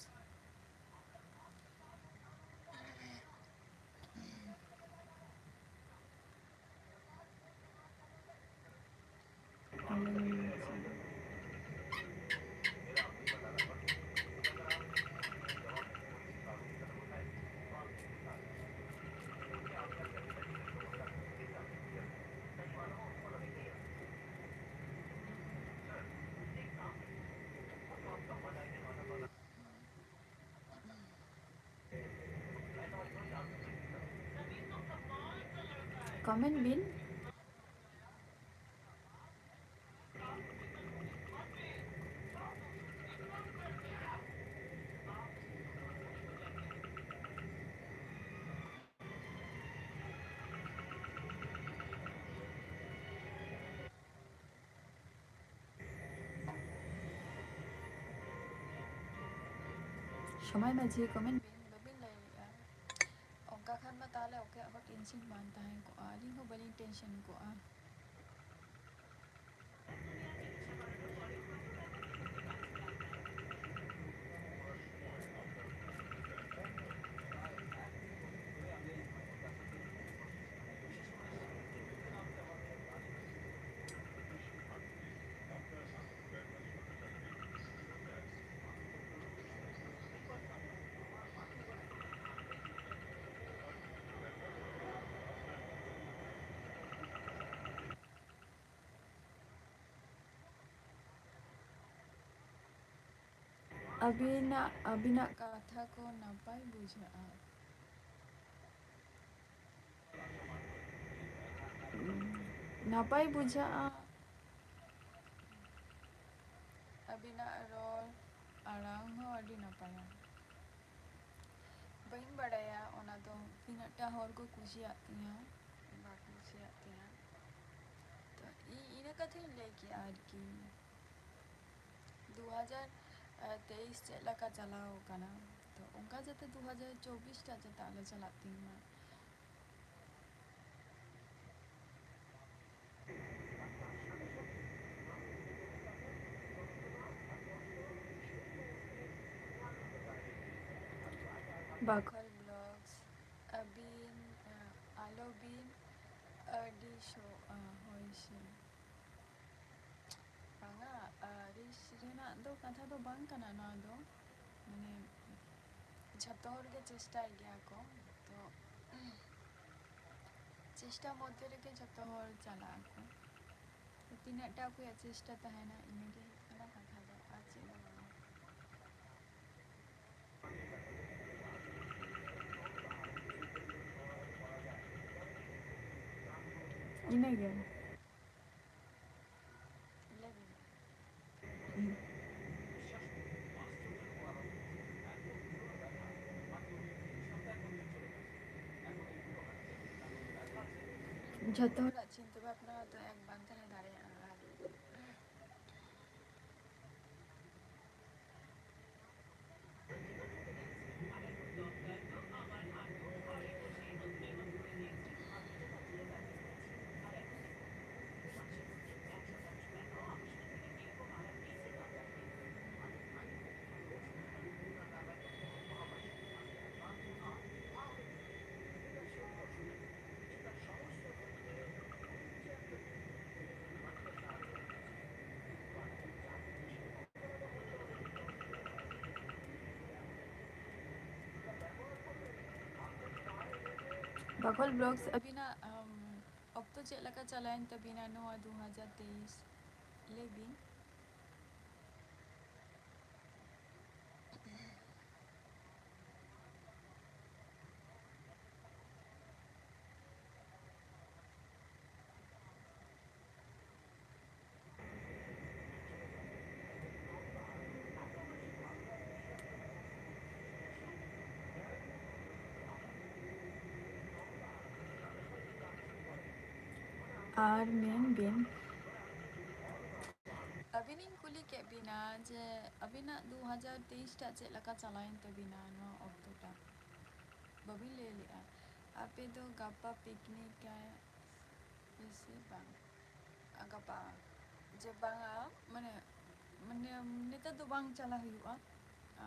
ᱠᱚᱢᱮᱱᱴ ᱵᱤᱱ᱾ ᱥᱚᱢᱟᱭ ᱢᱟᱹᱡᱷᱤ, ᱠᱚᱢᱮᱱᱴ ᱵᱤᱱ, ᱵᱟᱹᱵᱤᱱ ᱞᱟᱹᱭᱮᱜᱼᱟ᱾ ᱚᱱᱠᱟ ᱠᱷᱟᱱ ᱢᱟ ᱛᱟᱦᱚᱞᱮ ᱚᱠᱚᱭᱟᱜ ᱦᱚᱸ ᱴᱮᱱᱥᱮᱱ ᱵᱟᱝ ᱛᱟᱦᱮᱸ ᱠᱚᱜᱼᱟ, ᱟᱹᱞᱤᱧ ᱦᱚᱸ ᱵᱟᱹᱞᱤᱧ ᱴᱮᱱᱥᱮᱱ ᱠᱚᱜᱼᱟ᱾ ᱟᱹᱵᱤᱱᱟᱜ, ᱟᱹᱵᱤᱱᱟᱜ ᱠᱟᱛᱷᱟ ᱠᱚ ᱱᱟᱯᱟᱭ ᱵᱩᱡᱷᱟᱹᱜᱼᱟ᱾ ᱱᱟᱯᱟᱭ ᱵᱩᱡᱷᱟᱹᱜᱼᱟ᱾ ᱟᱹᱵᱤᱱᱟᱜ ᱨᱚᱲ ᱟᱲᱟᱝ ᱦᱚᱸ ᱟᱹᱰᱤ ᱱᱟᱯᱟᱭᱟ᱾ ᱵᱟᱹᱧ ᱵᱟᱲᱟᱭᱟ ᱚᱱᱟ ᱫᱚ ᱛᱤᱱᱟᱹᱜ ᱴᱟ ᱦᱚᱲ ᱠᱚ ᱠᱩᱥᱤᱭᱟᱜ ᱛᱤᱧᱟ, ᱵᱟᱠᱚ ᱠᱩᱥᱤᱭᱟᱜ ᱛᱤᱧᱟ᱾ ᱛᱚ, ᱤᱧ ᱤᱱᱟᱹ ᱠᱟᱛᱷᱟᱧ ᱞᱟᱹᱭ ᱠᱮᱜᱼᱟ ᱟᱨᱠᱤ᱾ ᱫᱩ ᱦᱟᱡᱟᱨ ᱛᱮᱭᱤᱥ ᱪᱮᱫ ᱞᱮᱠᱟ ᱪᱟᱞᱟᱣ ᱠᱟᱱᱟ, ᱛᱚ, ᱚᱱᱠᱟ ᱡᱟᱛᱮ ᱫᱩ ᱦᱟᱡᱟᱨ ᱪᱚᱵᱵᱤᱥ ᱴᱟᱜ ᱡᱟᱛᱮ ᱟᱞᱚ ᱪᱟᱞᱟᱜ ᱛᱤᱧ ᱢᱟ᱾ ᱵᱟᱠᱷᱳᱞ ᱵᱞᱚᱜᱥ, ᱟᱹᱵᱤᱱ, ᱟᱞᱚᱵᱤᱱ ᱟᱹᱲᱤᱥᱚᱜᱼᱟ, ᱦᱳᱭ ᱥᱮ᱾ ᱵᱟᱝᱟ, ᱟᱹᱲᱤᱥ ᱨᱮᱱᱟᱜ ᱫᱚ ᱠᱟᱛᱷᱟ ᱫᱚ ᱵᱟᱝ ᱠᱟᱱᱟ ᱱᱚᱣᱟ ᱫᱚ, ᱢᱟᱱᱮ, ᱡᱷᱚᱛᱚ ᱦᱚᱲ ᱜᱮ ᱪᱮᱥᱴᱟᱭ ᱜᱮᱭᱟ ᱠᱚ, ᱛᱚ ᱪᱮᱥᱴᱟ ᱢᱚᱫᱽᱫᱷᱮ ᱨᱮᱜᱮ ᱡᱷᱚᱛᱚ ᱦᱚᱲ ᱪᱟᱞᱟᱜ ᱟᱠᱚ᱾ ᱛᱤᱱᱟᱹᱜ ᱴᱟ ᱚᱠᱚᱭᱟᱜ ᱪᱮᱥᱴᱟ ᱛᱟᱦᱮᱱᱟ, ᱤᱱᱟᱹᱜᱮ ᱦᱩᱭᱩᱜ ᱠᱟᱱᱟ ᱠᱟᱛᱷᱟ ᱫᱚ, ᱟᱨ ᱪᱮᱫ ᱦᱚᱸ ᱵᱟᱝ᱾ ᱤᱱᱟᱹᱜᱮ᱾ ᱞᱟᱹᱭ ᱵᱤᱱ᱾ ᱡᱷᱚᱛᱚ ᱦᱚᱲᱟᱜ ᱪᱤᱱᱛᱟᱹ ᱵᱷᱟᱵᱽᱱᱟ ᱫᱚ ᱮᱠ ᱵᱟᱝ ᱛᱟᱦᱮᱸ ᱫᱟᱲᱮᱭᱟᱜᱼᱟ᱾ ᱟᱨ ᱵᱟᱠᱷᱳᱞ ᱵᱞᱚᱜᱥ, ᱟᱹᱵᱤᱱᱟᱜ, ᱟᱢ, ᱚᱠᱛᱚ ᱪᱮᱫ ᱞᱮᱠᱟ ᱪᱟᱞᱟᱣᱮᱱ ᱛᱟᱹᱵᱤᱱᱟ ᱱᱚᱣᱟ ᱫᱩ ᱦᱟᱡᱟᱨ ᱛᱮᱭᱤᱥ? ᱞᱟᱹᱭ ᱵᱤᱱ᱾ ᱟᱨ ᱢᱮᱱ ᱵᱤᱱ᱾ ᱟᱹᱵᱤᱱᱤᱧ ᱠᱩᱞᱤ ᱠᱮᱫ ᱵᱤᱱᱟ ᱡᱮ ᱟᱹᱵᱤᱱᱟᱜ ᱫᱩ ᱦᱟᱡᱟᱨ ᱛᱮᱭᱤᱥ ᱴᱟᱜ ᱪᱮᱫ ᱞᱮᱠᱟ ᱪᱟᱞᱟᱣᱮᱱ ᱛᱟᱹᱵᱤᱱᱟ ᱱᱚᱣᱟ ᱚᱠᱛᱚ ᱴᱟᱜ? ᱵᱟᱹᱵᱤᱱ ᱞᱟᱹᱭ ᱞᱮᱜᱼᱟ᱾ ᱟᱯᱮ ᱫᱚ ᱜᱟᱯᱟ ᱯᱤᱠᱱᱤᱠ ᱥᱮ ᱵᱟᱝ? ᱟ, ᱜᱟᱯᱟ ᱡᱮ ᱵᱟᱝᱟ, ᱢᱟᱱᱮ, ᱢᱟᱱᱮ ᱱᱮᱛᱟᱨ ᱫᱚ ᱵᱟᱝ ᱪᱟᱞᱟᱜ ᱦᱩᱭᱩᱜᱼᱟ᱾ ᱟ,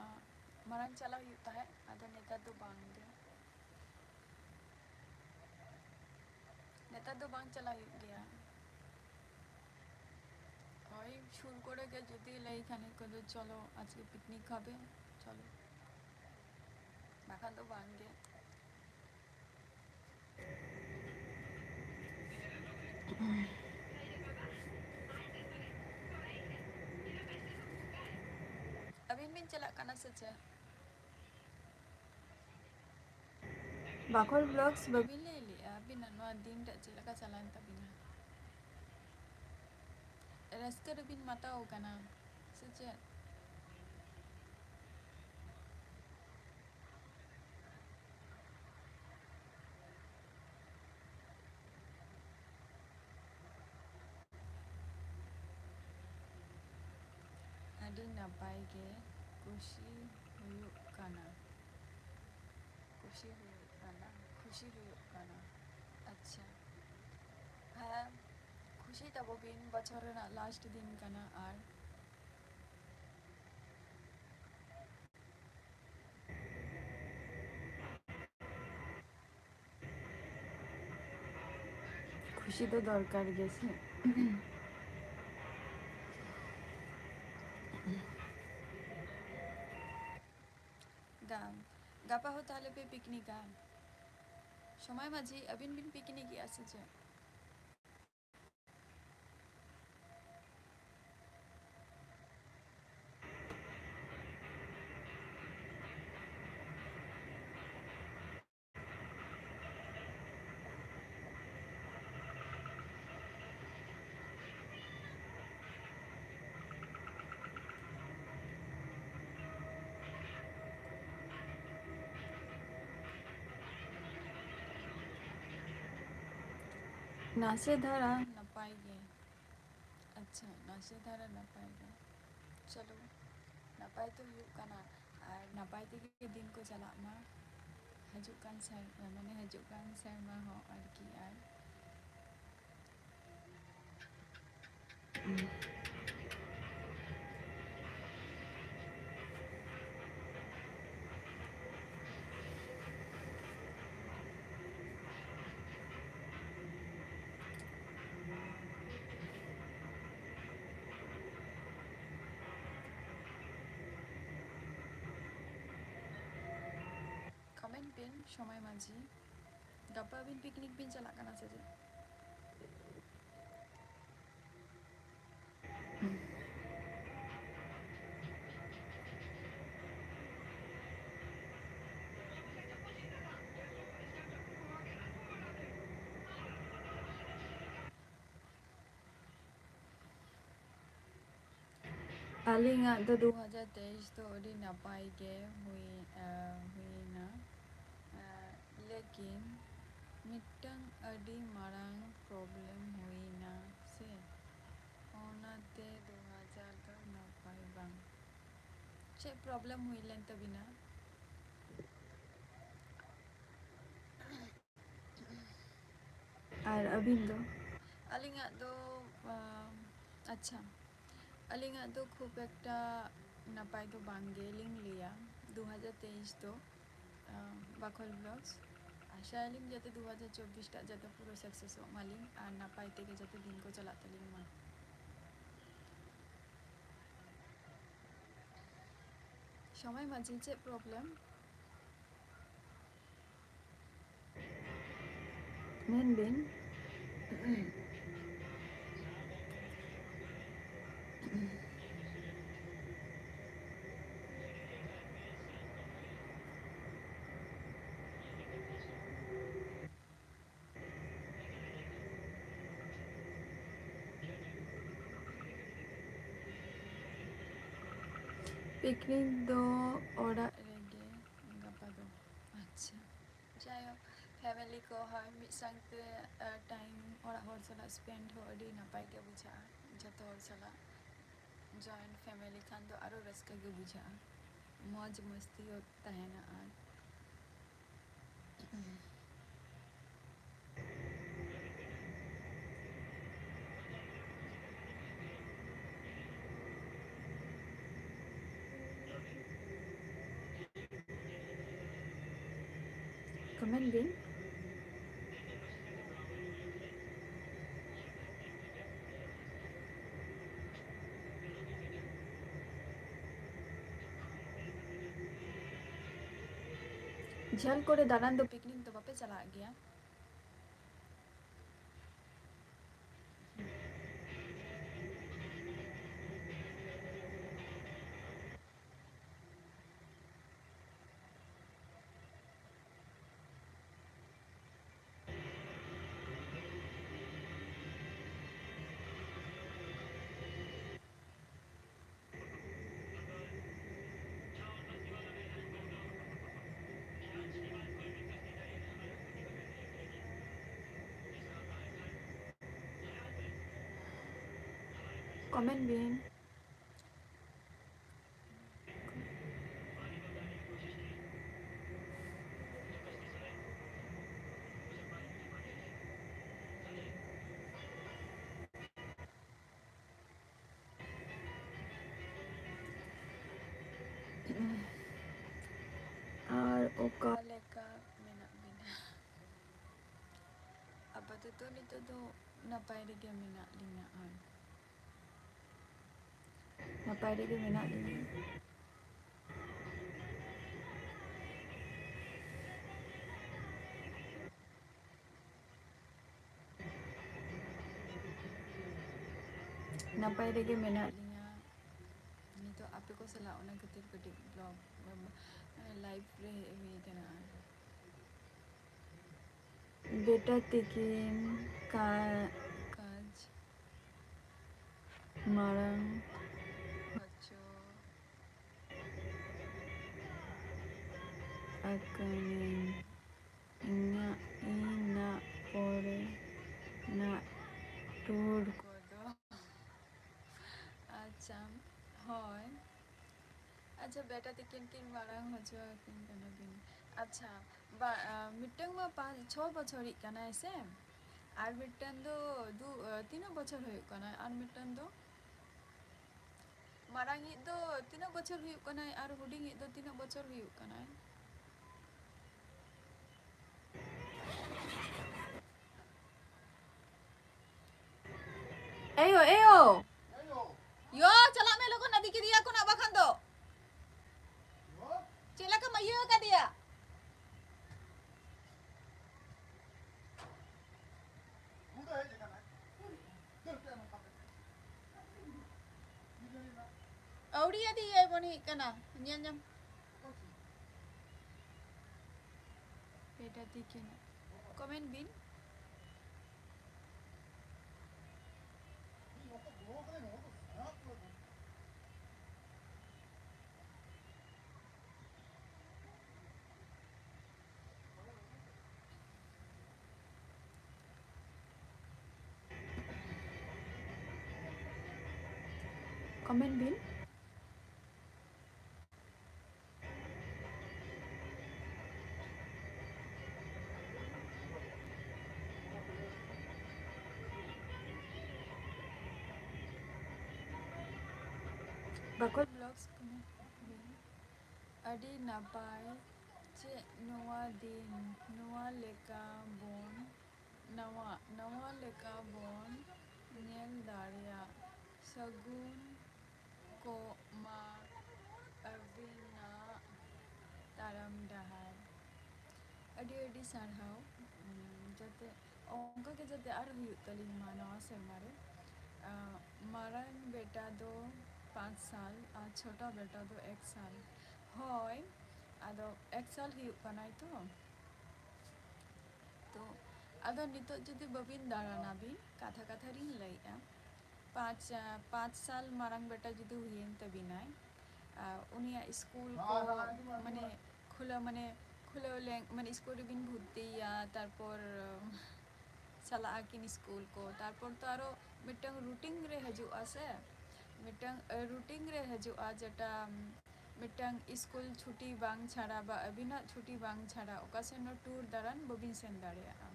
ᱢᱟᱲᱟᱝ ᱪᱟᱞᱟᱜ ᱦᱩᱭᱩᱜ ᱛᱟᱦᱮᱸᱫ, ᱟᱫᱚ ᱱᱮᱛᱟᱨ ᱫᱚ ᱵᱟᱝ ᱜᱮ᱾ ᱱᱮᱛᱟᱨ ᱫᱚ ᱵᱟᱝ ᱪᱟᱞᱟᱜ ᱦᱩᱭᱩᱜ ᱜᱮᱭᱟ᱾ ᱳᱭ ᱥᱩᱨ ᱠᱚᱨᱮ ᱜᱮ ᱡᱩᱫᱤ ᱞᱟᱹᱭ ᱠᱷᱟᱱ ᱠᱚ ᱫᱚ, "ᱪᱚᱞᱚ ᱟᱡᱠᱮ ᱯᱤᱠᱱᱤᱠ ᱠᱷᱟᱵᱮ, ᱪᱚᱞᱚ", ᱵᱟᱠᱷᱟᱱ ᱫᱚ ᱵᱟᱝ ᱜᱮ᱾ ᱟᱹᱵᱤᱱ ᱵᱤᱱ ᱪᱟᱞᱟᱜ ᱠᱟᱱᱟ ᱥᱮ ᱪᱮᱫ? ᱵᱟᱠᱷᱳᱞ ᱵᱞᱚᱜᱥ ᱵᱟᱹᱵᱤᱱ ᱞᱟᱹᱭ ᱞᱮᱜᱼᱟ, ᱟᱹᱵᱤᱱᱟᱜ ᱱᱚᱣᱟ ᱫᱤᱱ ᱴᱟᱜ ᱪᱮᱫ ᱞᱮᱠᱟ ᱪᱟᱞᱟᱣᱮᱱ ᱛᱟᱹᱵᱤᱱᱟ? ᱨᱟᱹᱥᱠᱟᱹ ᱨᱮᱵᱤᱱ ᱢᱟᱛᱟᱣ ᱠᱟᱱᱟ ᱥᱮ ᱪᱮᱫ? ᱟᱹᱰᱤ ᱱᱟᱯᱟᱭ ᱜᱮ ᱠᱩᱥᱤ ᱦᱩᱭᱩᱜ ᱠᱟᱱᱟ᱾ ᱠᱩᱥᱤ ᱦᱩᱭᱩᱜ ᱠᱟᱱᱟ, ᱠᱷᱩᱥᱤ ᱦᱩᱭᱩᱜ ᱠᱟᱱᱟ᱾ ᱟᱪᱪᱷᱟ, ᱦᱮᱸ, ᱠᱷᱩᱥᱤ ᱛᱟᱵᱚ ᱵᱤᱱ, ᱵᱚᱪᱷᱚᱨ ᱨᱮᱱᱟᱜ ᱞᱟᱥᱴ ᱫᱤᱱ ᱠᱟᱱᱟ᱾ ᱟᱨ ᱠᱷᱩᱥᱤ ᱫᱚ ᱫᱚᱨᱠᱟᱨ ᱜᱮ ᱥᱮ᱾ ᱜᱟ-, ᱜᱟᱯᱟ ᱦᱚᱸ ᱛᱟᱦᱞᱮ ᱯᱮ ᱯᱤᱠᱱᱤᱠᱟ? ᱥᱚᱢᱟᱭ ᱢᱟᱹᱡᱷᱤ, ᱟᱹᱵᱤᱱ ᱵᱤᱱ ᱯᱤᱠᱱᱤᱠᱮᱜᱼᱟ ᱥᱮ ᱪᱮᱫ? ᱱᱟᱥᱮ ᱫᱷᱟᱨᱟ ᱱᱟᱯᱟᱭ ᱜᱮ᱾ ᱟᱪᱪᱷᱟ, ᱱᱟᱥᱮ ᱫᱷᱟᱨᱟ ᱱᱟᱯᱟᱭ ᱜᱮ᱾ ᱪᱚᱞᱚ, ᱱᱟᱯᱟᱭ ᱛᱚ ᱦᱩᱭᱩᱜ ᱠᱟᱱᱟ, ᱟᱨ ᱱᱟᱯᱟᱭ ᱛᱮᱜᱮ ᱫᱤᱱ ᱠᱚ ᱪᱟᱞᱟᱜ ᱢᱟ᱾ ᱦᱤᱡᱩᱜ ᱠᱟᱱ ᱥᱮᱨ-, ᱢᱟᱱᱮ ᱦᱤᱡᱩᱜ ᱠᱟᱱ ᱥᱮᱨᱢᱟ ᱦᱚᱸ ᱟᱨᱠᱤ, ᱟᱨ comment ᱵᱤᱱ, ᱥᱚᱢᱟᱭ ᱢᱟᱹᱡᱷᱤ, ᱜᱟᱯᱟ ᱟᱹᱵᱤᱱ picnic ᱵᱤᱱ ᱪᱟᱞᱟᱜ ᱠᱟᱱᱟ ᱥᱮ ᱪᱮᱫ? ᱟᱹᱞᱤᱧᱟᱜ ᱫᱚ ᱫᱩ ᱦᱟᱡᱟᱨ ᱛᱮᱭᱤᱥ ᱫᱚ ᱟᱹᱰᱤ ᱱᱟᱯᱟᱭ ᱜᱮ ᱦᱩᱭ, ᱟ, ᱦᱩᱭᱱᱟ᱾ ᱟ, ᱞᱮᱠᱤᱱ ᱢᱤᱫᱴᱟᱝ ᱟᱹᱰᱤ ᱢᱟᱨᱟᱝ problem ᱦᱩᱭᱱᱟ ᱥᱮ, ᱚᱱᱟᱛᱮ ᱫᱩ ᱦᱟᱡᱟᱨ ᱫᱚ ᱱᱟᱯᱟᱭ ᱵᱟᱝ᱾ ᱪᱮᱫ problem ᱦᱩᱭ ᱞᱮᱱ ᱛᱟᱵᱤᱱᱟ? ᱟᱨ ᱟᱹᱵᱤᱱ ᱫᱚ? ᱟᱹᱞᱤᱧᱟᱜ ᱫᱚ, ᱟᱢ, ᱟᱪᱪᱷᱟ, ᱟᱹᱞᱤᱧᱟᱜ ᱫᱚ ᱠᱷᱩᱵ ᱮᱠᱴᱟ ᱱᱟᱯᱟᱭ ᱫᱚ ᱵᱟᱝ ᱜᱮᱞᱤᱧ ᱞᱟᱹᱭᱟ ᱫᱩ ᱦᱟᱡᱟᱨ ᱛᱮᱭᱤᱥ ᱫᱚ, ᱟᱢ, ᱵᱟᱠᱷᱳᱞ vlogs᱾ ᱟᱥᱟᱭᱟᱞᱤᱧ ᱡᱟᱛᱮ ᱫᱩ ᱦᱟᱡᱟᱨ ᱪᱚᱵᱵᱤᱥ ᱴᱟᱜ ᱡᱟᱛᱮ ᱯᱩᱨᱟᱹ success ᱚᱜ ᱢᱟᱞᱤᱧ ᱟᱨ ᱱᱟᱯᱟᱭ ᱛᱮᱜᱮ ᱡᱟᱛᱮ ᱫᱤᱱ ᱠᱚ ᱪᱟᱞᱟᱜ ᱛᱟᱹᱞᱤᱧ ᱢᱟ᱾ ᱥᱚᱢᱟᱭ ᱢᱟᱹᱡᱷᱤ, ᱪᱮᱫ problem? ᱢᱮᱱ ᱵᱤᱱ᱾ Picnic ᱫᱚ ᱚᱲᱟᱜ ᱨᱮᱜᱮ ᱜᱟᱯᱟ ᱫᱚ᱾ ᱟᱪᱪᱷᱟ, ᱡᱟᱭᱦᱳᱠ, ᱯᱷᱮᱢᱮᱞᱤ ᱠᱚ, ᱦᱳᱭ, ᱢᱤᱫ ᱥᱟᱶᱛᱮ, ᱟ, ᱴᱟᱭᱤᱢ ᱚᱲᱟᱜ ᱦᱚᱲ ᱥᱟᱞᱟᱜ ᱥᱯᱮᱱᱰ ᱦᱚᱸ ᱟᱹᱰᱤ ᱱᱟᱯᱟᱭ ᱜᱮ ᱵᱩᱡᱷᱟᱹᱜᱼᱟ᱾ ᱡᱚᱛᱚ ᱦᱚᱲ ᱥᱟᱞᱟᱜ ᱡᱚᱭᱮᱱᱴ ᱯᱷᱮᱢᱮᱞᱤ ᱠᱷᱟᱱ ᱫᱚ ᱟᱨᱚ ᱨᱟᱹᱥᱠᱟᱹ ᱜᱮ ᱵᱩᱡᱷᱟᱹᱜᱼᱟ, ᱢᱚᱡᱽ ᱢᱚᱥᱛᱤ ᱦᱚᱸ ᱛᱟᱦᱮᱱᱟ᱾ ᱟᱨ ᱠᱚᱢᱮᱱᱴ ᱵᱤᱱ᱾ ᱡᱷᱟᱹᱞ ᱠᱚᱨᱮ ᱫᱟᱬᱟᱱ ᱫᱚ, ᱯᱤᱠᱱᱤᱠ ᱫᱚ ᱵᱟᱯᱮ ᱪᱟᱞᱟᱜ ᱜᱮᱭᱟ? ᱠᱚᱢᱮᱱᱴ ᱵᱤᱱ᱾ ᱟᱨ ᱚᱠᱟ ᱞᱮᱠᱟ ᱢᱮᱱᱟᱜ ᱵᱤᱱᱟ? ᱟᱯᱟᱛᱚᱛᱚ ᱱᱤᱛᱚᱜ ᱫᱚ ᱱᱟᱯᱟᱭ ᱨᱮᱜᱮ ᱢᱮᱱᱟᱜ ᱞᱤᱧᱟ᱾ ᱟᱨ ᱱᱟᱯᱟᱭ ᱨᱮᱜᱮ ᱢᱮᱱᱟᱜ ᱞᱤᱧᱟ᱾ ᱱᱟᱯᱟᱭ ᱨᱮᱜᱮ ᱢᱮᱱᱟᱜ ᱞᱤᱧᱟ᱾ ᱱᱤᱛᱚᱜ ᱟᱯᱮ ᱠᱚ ᱥᱟᱞᱟᱜ ᱚᱱᱟ ᱠᱷᱟᱹᱛᱤᱨ ᱠᱟᱹᱴᱤᱡ ᱵᱞᱚᱜ, ᱞᱟᱭᱤᱵᱷ ᱨᱮ ᱦᱮᱡ ᱦᱩᱭ ᱠᱟᱱᱟ᱾ ᱟᱨ ᱵᱮᱴᱟ ᱛᱤᱠᱤᱱ ᱠᱟ-, ᱠᱟᱡᱽ ᱢᱟᱲᱟᱝ ᱦᱚᱪᱚ ᱟᱠᱟᱱᱟᱹᱧ᱾ ᱤᱧᱟᱹᱜ ᱤᱧᱟᱹᱜ ᱯᱚᱨᱮᱱᱟᱜ ᱴᱩᱨ ᱠᱚᱫᱚ᱾ ᱟᱪᱪᱷᱟ, ᱦᱳᱭ᱾ ᱟᱪᱪᱷᱟ, ᱵᱮᱴᱟ ᱛᱤᱠᱤᱱ ᱠᱤᱱ ᱢᱟᱨᱟᱝ ᱦᱚᱪᱚ ᱟᱹᱠᱤᱱ ᱠᱟᱱᱟ ᱵᱤᱱ᱾ ᱟᱪᱪᱷᱟ, ᱵᱟ-, ᱟ, ᱢᱤᱫᱴᱟᱝ ᱢᱟ ᱯᱟᱸᱪ, ᱪᱷᱚ ᱵᱚᱪᱷᱚᱨᱤᱡ ᱠᱟᱱᱟᱭ ᱥᱮ, ᱟᱨ ᱢᱤᱫᱴᱟᱝ ᱫᱚ ᱫᱩ-, ᱟ, ᱛᱤᱱᱟᱹᱜ ᱵᱚᱪᱷᱚᱨ ᱦᱩᱭᱩᱜ ᱠᱟᱱᱟᱭ? ᱟᱨ ᱢᱤᱫᱴᱟᱝ ᱫᱚ ᱢᱟᱨᱟᱝᱤᱡ ᱫᱚ ᱛᱤᱱᱟᱹᱜ ᱵᱚᱪᱷᱚᱨ ᱦᱩᱭᱩᱜ ᱠᱟᱱᱟᱭ ᱟᱨ ᱦᱩᱰᱤᱧᱤᱡ ᱫᱚ ᱛᱤᱱᱟᱹᱜ ᱵᱚᱪᱷᱚᱨ ᱦᱩᱭᱩᱜ ᱠᱟᱱᱟᱭ? ᱮᱭᱳ, ᱮᱭᱳ! ᱭᱳ, ᱪᱟᱞᱟᱜ ᱢᱮ ᱞᱚᱜᱚᱱ, ᱟᱹᱫᱤ ᱠᱮᱫᱮᱭᱟ ᱠᱚ ᱱᱟᱜ ᱵᱟᱠᱷᱟᱱ ᱫᱚ᱾ ᱪᱮᱫ ᱞᱮᱠᱟᱢ ᱤᱭᱟᱹ ᱟᱠᱟᱫᱮᱭᱟ? ᱟᱹᱣᱲᱤ ᱟᱹᱫᱤ ᱤᱭᱟᱹ ᱵᱚᱱᱤ ᱠᱟᱱᱟ, ᱧᱮᱞ ᱧᱟᱢ᱾ ᱵᱮᱴᱟ ᱛᱤᱠᱤᱱ, comment ᱵᱤᱱ᱾ Comment ᱵᱤᱱ᱾ ᱵᱟᱠᱚ vlogs ᱠᱟᱱᱟ᱾ ᱟᱹᱰᱤ ᱱᱟᱯᱟᱭ᱾ ᱪᱮᱫ ᱱᱚᱣᱟ ᱫᱤᱱ ᱱᱚᱣᱟ ᱞᱮᱠᱟ ᱵᱚᱱ, ᱱᱟᱣᱟ, ᱱᱟᱣᱟ ᱞᱮᱠᱟ ᱵᱚᱱ ᱧᱮᱞ ᱫᱟᱲᱮᱭᱟᱜ᱾ ᱥᱟᱹᱜᱩᱱ ᱠᱚᱜ ᱢᱟ ᱟᱹᱵᱤᱱᱟᱜ ᱛᱟᱲᱟᱢ ᱰᱟᱦᱟᱨ᱾ ᱟᱹᱰᱤ ᱟᱹᱰᱤ ᱥᱟᱨᱦᱟᱣ᱾ ᱩᱸ, ᱡᱟᱛᱮ ᱚᱱᱠᱟ ᱜᱮ ᱡᱟᱛᱮ ᱟᱨ ᱦᱩᱭᱩᱜ ᱛᱟᱹᱞᱤᱧ ᱢᱟ ᱱᱚᱣᱟ ᱥᱮᱨᱢᱟ ᱨᱮ᱾ ᱟᱸ, ᱢᱟᱨᱟᱝ ᱵᱮᱴᱟ ᱫᱚ ᱯᱟᱸᱪ ᱥᱟᱞ ᱟᱨ ᱪᱷᱳᱴᱟ ᱵᱮᱴᱟ ᱫᱚ ᱮᱠ ᱥᱟᱞ᱾ ᱦᱳᱭ, ᱟᱫᱚ ᱮᱠ ᱥᱟᱞ ᱦᱩᱭᱩᱜ ᱠᱟᱱᱟᱭ ᱛᱚ᱾ ᱛᱚ, ᱟᱫᱚ ᱱᱤᱛᱚᱜ ᱡᱩᱫᱤ ᱵᱟᱹᱵᱤᱱ ᱫᱟᱬᱟᱱᱟ ᱵᱤᱱ, ᱠᱟᱛᱷᱟ ᱠᱟᱛᱷᱟ ᱨᱤᱧ ᱞᱟᱹᱭᱮᱜᱼᱟ, ᱯᱟᱸᱪ, ᱟᱸ, ᱯᱟᱸᱪ ᱥᱟᱞ ᱢᱟᱨᱟᱝ ᱵᱮᱴᱟ ᱡᱩᱫᱤ ᱦᱩᱭᱮᱱ ᱛᱟᱵᱤᱱᱟᱭ, ᱟᱸ, ᱩᱱᱤᱭᱟᱜ ᱥᱠᱩᱞ ᱠᱚ, ᱢᱟᱱᱮ, ᱠᱷᱩᱞᱟᱹ, ᱢᱟᱱᱮ, ᱠᱷᱩᱞᱟᱹᱣ ᱞᱮᱱ, ᱢᱟᱱᱮ ᱥᱠᱩᱞ ᱨᱮᱵᱤᱱ ᱵᱷᱚᱨᱛᱤᱭᱮᱭᱟ, ᱛᱟᱨᱯᱚᱨ ᱪᱟᱞᱟᱜ ᱟᱹᱠᱤᱱ ᱥᱠᱩᱞ ᱠᱚ, ᱛᱟᱨᱯᱚᱨ ᱛᱚ ᱟᱨᱚ ᱢᱤᱫᱴᱟᱝ ᱨᱩᱴᱤᱱ ᱨᱮ ᱦᱤᱡᱩᱜᱼᱟ ᱥᱮ, ᱢᱤᱫᱴᱟᱝ ᱨᱩᱴᱤᱱ ᱨᱮ ᱦᱤᱡᱩᱜᱼᱟ, ᱡᱮᱴᱟ ᱢᱤᱫᱴᱟᱝ ᱥᱠᱩᱞ ᱪᱷᱩᱴᱤ ᱵᱟᱝ ᱪᱷᱟᱲᱟ ᱵᱟ ᱟᱹᱵᱤᱱᱟᱜ ᱪᱷᱩᱴᱤ ᱵᱟᱝ ᱪᱷᱟᱲᱟ ᱚᱠᱟ ᱥᱮᱱ ᱦᱚᱸ ᱴᱩᱨ ᱫᱟᱬᱟᱱ ᱵᱟᱹᱵᱤᱱ ᱥᱮᱱ ᱫᱟᱲᱮᱭᱟᱜᱼᱟ᱾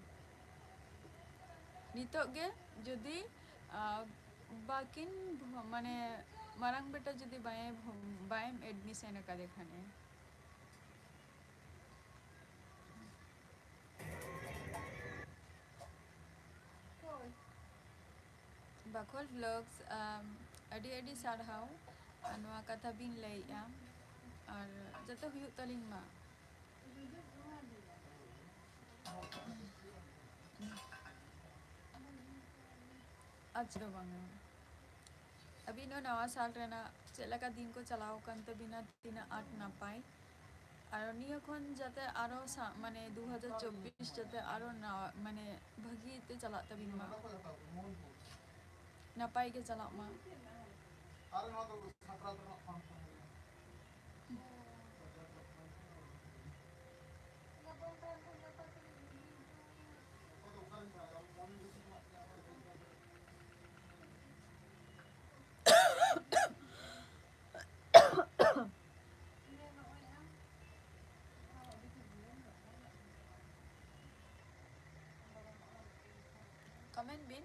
ᱱᱤᱛᱚᱜ ᱜᱮ ᱡᱩᱫᱤ, ᱟᱸ, ᱵᱟᱹᱠᱤᱱ ᱵᱷᱚ-, ᱢᱟᱱᱮ ᱢᱟᱨᱟᱝ ᱵᱮᱴᱟ ᱡᱩᱫᱤ ᱵᱟᱭ ᱵᱷᱚ-, ᱵᱟᱭᱮᱢ ᱮᱰᱢᱤᱥᱚᱱ ᱟᱠᱟᱫᱮ ᱠᱷᱟᱱᱮ, ᱵᱟᱠᱷᱳᱞ ᱵᱷᱞᱚᱜᱥ, ᱟᱢ, ᱟᱹᱰᱤ ᱟᱹᱰᱤ ᱥᱟᱨᱦᱟᱣ, ᱟᱨ ᱱᱚᱣᱟ ᱠᱟᱛᱷᱟ ᱵᱤᱱ ᱞᱟᱹᱭᱮᱜᱼᱟ, ᱟᱨ ᱡᱚᱛᱚ ᱦᱩᱭᱩᱜ ᱛᱟᱹᱞᱤᱧ ᱢᱟ᱾ ᱟᱪᱪᱷᱟ, ᱫᱚ ᱵᱟᱝᱟ᱾ ᱟᱹᱵᱤᱱ ᱦᱚᱸ ᱱᱟᱣᱟ ᱥᱟᱞ ᱨᱮᱱᱟᱜ ᱪᱮᱫ ᱞᱮᱠᱟ ᱫᱤᱱ ᱠᱚ ᱪᱟᱞᱟᱣ ᱟᱠᱟᱱ ᱛᱟᱹᱵᱤᱱᱟ, ᱛᱤᱱᱟᱹᱜ ᱟᱸᱴ ᱱᱟᱯᱟᱭ, ᱟᱨ ᱱᱤᱭᱟᱹ ᱠᱷᱚᱱ ᱡᱟᱛᱮ ᱟᱨᱚ ᱥᱟ-, ᱢᱟᱱᱮ ᱫᱩ ᱦᱟᱡᱟᱨ ᱪᱚᱵᱵᱤᱥ ᱡᱟᱛᱮ ᱟᱨᱚ ᱱᱟᱣᱟ, ᱢᱟᱱᱮ ᱵᱷᱟᱹᱜᱤ ᱛᱮ ᱪᱟᱞᱟᱜ ᱛᱟᱹᱵᱤᱱ ᱢᱟ, ᱱᱟᱯᱟᱭ ᱜᱮ ᱪᱟᱞᱟᱜ ᱢᱟ᱾ ᱠᱚᱢᱮᱱᱴ ᱵᱤᱱ᱾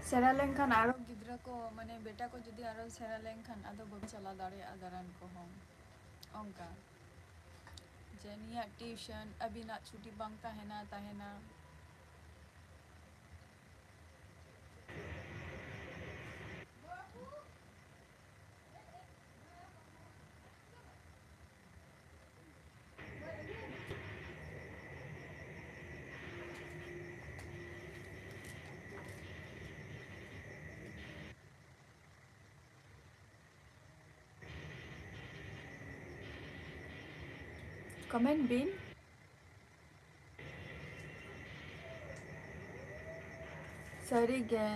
ᱥᱮᱬᱟ ᱞᱮᱱᱠᱷᱟᱱ ᱟᱨᱚ ᱜᱤᱫᱽᱨᱟᱹ ᱠᱚ, ᱢᱟᱱᱮ ᱵᱮᱴᱟ ᱠᱚ ᱡᱩᱫᱤ ᱟᱨᱚ ᱥᱮᱬᱟ ᱞᱮᱱᱠᱷᱟᱱ ᱟᱫᱚ ᱵᱟᱹᱵᱤᱱ ᱪᱟᱞᱟᱣ ᱫᱟᱲᱮᱭᱟᱜᱼᱟ ᱫᱟᱬᱟᱱ ᱠᱚᱦᱚᱸ᱾ ᱚᱱᱠᱟ ᱡᱮ ᱱᱤᱭᱟᱹ ᱴᱤᱭᱩᱥᱚᱱ ᱟᱹᱵᱤᱱᱟᱜ ᱪᱷᱩᱴᱤ ᱵᱟᱝ ᱛᱟᱦᱮᱱᱟ, ᱛᱟᱦᱮᱱᱟ᱾ ᱠᱚᱢᱮᱱᱴ ᱵᱤᱱ᱾ ᱥᱟᱹᱨᱤᱜᱮ,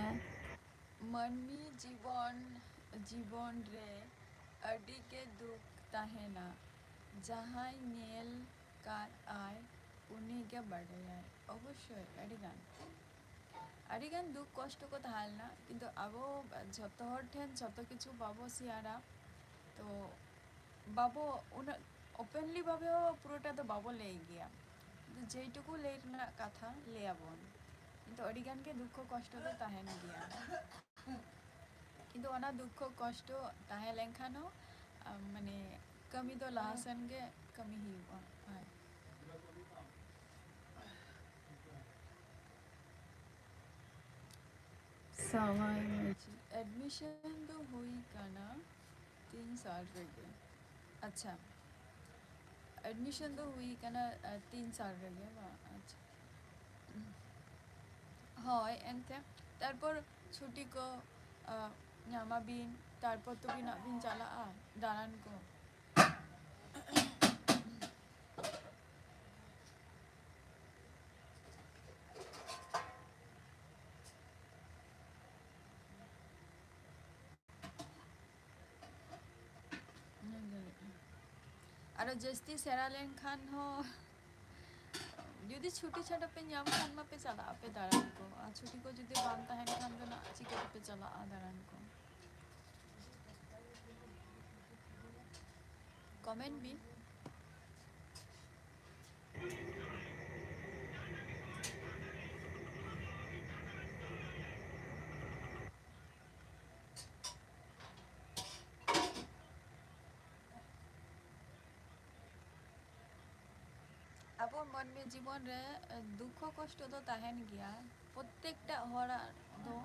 ᱢᱟᱹᱱᱢᱤ ᱡᱤᱵᱚᱱ, ᱡᱤᱵᱚᱱ ᱨᱮ ᱟᱹᱰᱤ ᱜᱮ ᱫᱩᱠ ᱛᱟᱦᱮᱱᱟ᱾ ᱡᱟᱦᱟᱸᱭ ᱧᱮᱞ ᱠᱟᱫ ᱟᱭ, ᱩᱱᱤ ᱜᱮ ᱵᱟᱰᱟᱭᱟᱭ᱾ ᱚᱵᱚᱥᱥᱳᱭ, ᱟᱹᱰᱤ ᱜᱟᱱ, ᱟᱹᱰᱤ ᱜᱟᱱ ᱫᱩᱠ ᱠᱚᱥᱴᱚ ᱠᱚ ᱛᱟᱦᱮᱸ ᱞᱮᱱᱟ, ᱠᱤᱱᱛᱩ ᱟᱵᱚ ᱡᱷᱚᱛᱚ ᱦᱚᱲ ᱴᱷᱮᱱ ᱡᱷᱚᱛᱚ ᱠᱤᱪᱷᱩ ᱵᱟᱵᱚ ᱥᱮᱭᱟᱨᱟ, ᱛᱚ ᱵᱟᱵᱚ ᱩᱱᱟᱹᱜ openly ᱵᱷᱟᱵᱮ ᱦᱚᱸ ᱯᱩᱨᱟᱹᱴᱟ ᱫᱚ ᱵᱟᱵᱚ ᱞᱟᱹᱭ ᱜᱮᱭᱟ, ᱠᱤᱱᱛᱩ ᱡᱮᱴᱩᱠᱩ ᱞᱟᱹᱭ ᱨᱮᱱᱟᱜ ᱠᱟᱛᱷᱟ ᱞᱟᱹᱭ ᱟᱵᱚᱱ, ᱠᱤᱱᱛᱩ ᱟᱹᱰᱤ ᱜᱟᱱ ᱜᱮ ᱫᱩᱠᱠᱷᱚ ᱠᱚᱥᱴᱚ ᱫᱚ ᱛᱟᱦᱮᱱ ᱜᱮᱭᱟ᱾ ᱠᱤᱱᱛᱩ ᱚᱱᱟ ᱫᱩᱠᱠᱷᱚ ᱠᱚᱥᱴᱚ ᱛᱟᱦᱮᱸ ᱞᱮᱱᱠᱷᱟᱱ ᱦᱚᱸ, ᱟᱢ, ᱢᱟᱱᱮ, ᱠᱟᱹᱢᱤ ᱫᱚ ᱞᱟᱦᱟ ᱥᱮᱱ ᱜᱮ ᱠᱟᱹᱢᱤ ᱦᱩᱭᱩᱜᱼᱟ᱾ ᱦᱳᱭ᱾ ᱥᱟᱶᱟᱭ ᱢᱟᱹᱡᱷᱤ᱾ Admission ᱫᱚ ᱦᱩᱭ ᱠᱟᱱᱟ ᱛᱤᱱ ᱥᱟᱞ ᱨᱮᱜᱮ᱾ ᱟᱪᱪᱷᱟ, admission ᱫᱚ ᱦᱩᱭ ᱠᱟᱱᱟ, ᱟ, ᱛᱤᱱ ᱥᱟᱞ ᱨᱮᱜᱮ, ᱵᱟᱝ? ᱟᱪᱪᱷᱟ᱾ ᱦᱳᱭ, ᱮᱱᱛᱮ ᱛᱟᱨᱯᱚᱨ ᱪᱷᱩᱴᱤ ᱠᱚ, ᱟ, ᱧᱟᱢᱟᱵᱤᱱ, ᱛᱟᱨᱯᱚᱨ ᱛᱚᱵᱮ ᱱᱟᱜ ᱵᱤᱱ ᱪᱟᱞᱟᱜᱼᱟ ᱫᱟᱬᱟᱱ ᱠᱚ᱾ ᱟᱨᱚ ᱡᱟᱹᱥᱛᱤ ᱥᱮᱬᱟ ᱞᱮᱱᱠᱷᱟᱱ ᱦᱚᱸ, ᱡᱩᱫᱤ ᱪᱷᱩᱴᱤ ᱪᱷᱟᱴᱟ ᱯᱮ ᱧᱟᱢ ᱠᱷᱟᱱ ᱢᱟᱯᱮ ᱪᱟᱞᱟᱜ ᱟᱯᱮ ᱫᱟᱬᱟᱱ ᱠᱚ, ᱟᱨ ᱪᱷᱩᱴᱤ ᱠᱚ ᱡᱩᱫᱤ ᱵᱟᱝ ᱛᱟᱦᱮᱱ ᱠᱷᱟᱱ ᱫᱚ ᱱᱟᱜ ᱪᱤᱠᱟᱹ ᱛᱮᱯᱮ ᱪᱟᱞᱟᱜᱼᱟ ᱫᱟᱬᱟᱱ ᱠᱚ? ᱠᱚᱢᱮᱱᱴ ᱵᱤᱱ᱾ ᱟᱵᱚ ᱢᱟᱹᱱᱢᱤ ᱡᱤᱵᱚᱱ ᱨᱮ, ᱮ, ᱫᱩᱠᱠᱷᱚ ᱠᱚᱥᱴᱚ ᱫᱚ ᱛᱟᱦᱮᱱ ᱜᱮᱭᱟ᱾ ᱯᱨᱚᱛᱛᱮᱠᱴᱟ ᱦᱚᱲᱟᱜ ᱫᱚ,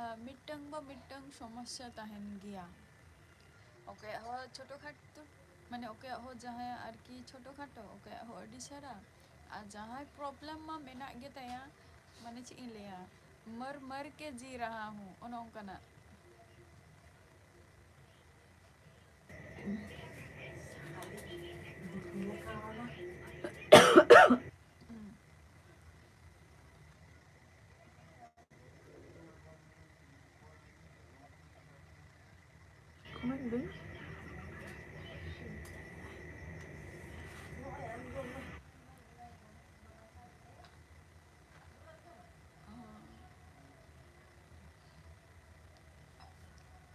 ᱮ, ᱢᱤᱫᱴᱟᱝ ᱵᱟ ᱢᱤᱫᱴᱟᱝ ᱥᱚᱢᱚᱥᱥᱟ ᱛᱟᱦᱮᱱ ᱜᱮᱭᱟ᱾ ᱚᱠᱚᱭᱟᱜ ᱦᱚᱸ ᱪᱷᱳᱴᱳ ᱠᱷᱟᱴᱳ, ᱢᱟᱱᱮ, ᱚᱠᱚᱭᱟᱜ ᱦᱚᱸ ᱡᱟᱦᱟᱸᱭᱟᱜ ᱟᱨᱠᱤ ᱪᱷᱳᱴᱳ ᱠᱷᱟᱴᱳ, ᱚᱠᱚᱭᱟᱜ ᱦᱚᱸ ᱟᱹᱰᱤ ᱪᱮᱦᱨᱟ, ᱟᱨ ᱡᱟᱦᱟᱸᱭ problem ᱢᱟ ᱢᱮᱱᱟᱜ ᱜᱮ ᱛᱟᱭᱟ, ᱢᱟᱱᱮ, ᱪᱮᱫ ᱤᱧ ᱞᱟᱹᱭᱟ, ᱢᱟᱨ ᱢᱟᱨ ᱠᱮ ᱡᱤ ᱨᱟᱦᱟ ᱦᱩᱸ, ᱚᱱᱮ ᱚᱱᱠᱟᱱᱟᱜ᱾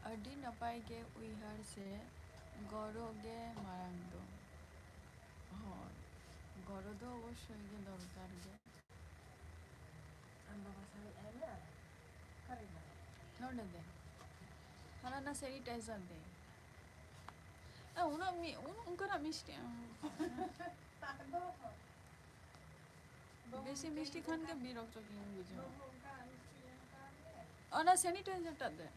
ᱟᱹᱰᱤ ᱱᱟᱯᱟᱭ ᱜᱮ ᱩᱭᱦᱟᱹᱨ ᱥᱮ ᱜᱚᱲᱚ ᱜᱮ ᱢᱟᱨᱟᱝ ᱫᱚ᱾ ᱦᱳᱭ, ᱜᱚᱲᱚ ᱫᱚ ᱚᱵᱚᱥᱥᱳᱭ ᱜᱮ ᱫᱚᱨᱠᱟᱨ ᱜᱮ᱾ ᱟᱢ ᱵᱟᱵᱟ ᱥᱟᱶ ᱤᱧ ᱟᱭᱢᱟ ᱚᱠᱟᱨᱮ ᱢᱮᱱᱟᱜᱼᱟ? ᱱᱚᱰᱮ ᱫᱮ᱾ ᱦᱟᱱᱟ ᱱᱟ sanitizer ᱫᱮ᱾ ᱮ, ᱩᱱᱟᱹᱜ ᱢᱤ-, ᱩᱱ-, ᱚᱱᱠᱟᱱᱟᱜ ᱢᱤᱥᱴᱤ ᱟᱢ᱾ ᱵᱮᱥᱤ ᱢᱤᱥᱴᱤ ᱠᱷᱟᱱ ᱜᱮ ᱵᱤᱨᱚᱠᱛᱚ ᱜᱤᱧ ᱵᱩᱡᱷᱟᱹᱣᱟ᱾ ᱚᱱᱟ sanitizer ᱴᱟᱜ ᱫᱮ᱾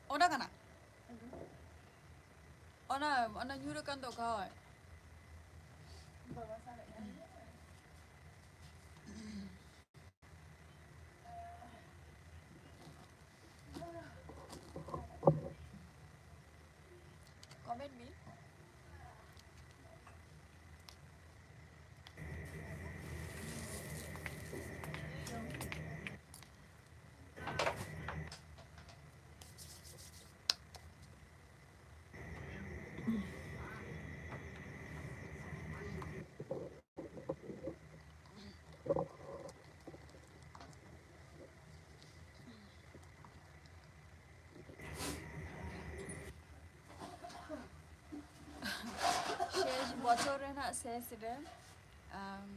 ᱚᱱᱟ ᱠᱟᱱᱟ᱾ ᱚᱱᱟ, ᱚᱱᱟ ᱧᱩᱨ ᱟᱠᱟᱱ ᱫᱚ ᱚᱠᱟ ᱦᱚᱭ? Comment ᱵᱤᱱ᱾ ᱥᱮᱥ ᱵᱚᱪᱷᱚᱨ ᱨᱮᱱᱟᱜ ᱥᱮᱥ ᱨᱮ, ᱟᱢ,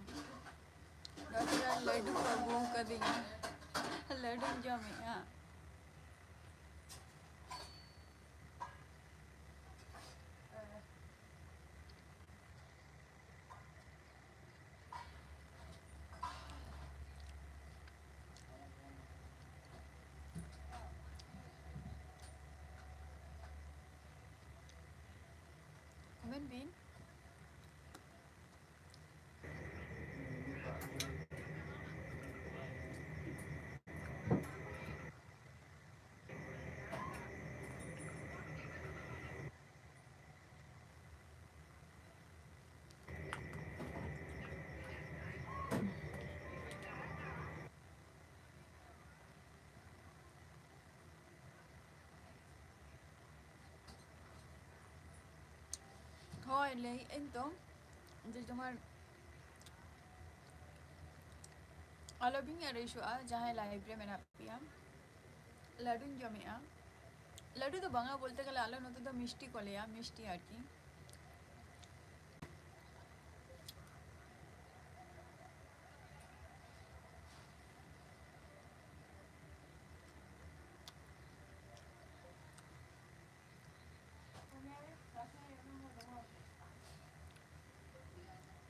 ᱱᱚᱛᱮ ᱨᱮ ᱞᱟᱹᱰᱩ ᱠᱚ ᱟᱹᱜᱩ ᱟᱠᱟᱫᱤᱧᱟ᱾ ᱞᱟᱹᱰᱩᱧ ᱡᱚᱢᱮᱜᱼᱟ᱾ ᱢᱮᱱ ᱵᱤᱱ᱾ ᱦᱳᱭ, ᱞᱟᱹᱭᱮᱫ ᱟᱹᱧ ᱛᱚ ᱡᱮ ᱡᱮᱢᱚᱱ ᱟᱞᱚᱵᱤᱱ ᱟᱹᱲᱤᱥᱚᱜᱼᱟ, ᱡᱟᱦᱟᱸᱭ live ᱨᱮ ᱢᱮᱱᱟᱜ ᱯᱮᱭᱟ᱾ ᱞᱟᱹᱰᱩᱧ ᱡᱚᱢᱮᱜᱼᱟ᱾ ᱞᱟᱹᱰᱩ ᱫᱚ ᱵᱟᱝᱟ, ᱵᱚᱞᱛᱮ ᱜᱮᱞᱮ ᱟᱞᱮ ᱱᱚᱛᱮ ᱫᱚ ᱢᱤᱥᱴᱤ ᱠᱚ ᱞᱟᱹᱭᱟ, ᱢᱤᱥᱴᱤ ᱟᱨᱠᱤ᱾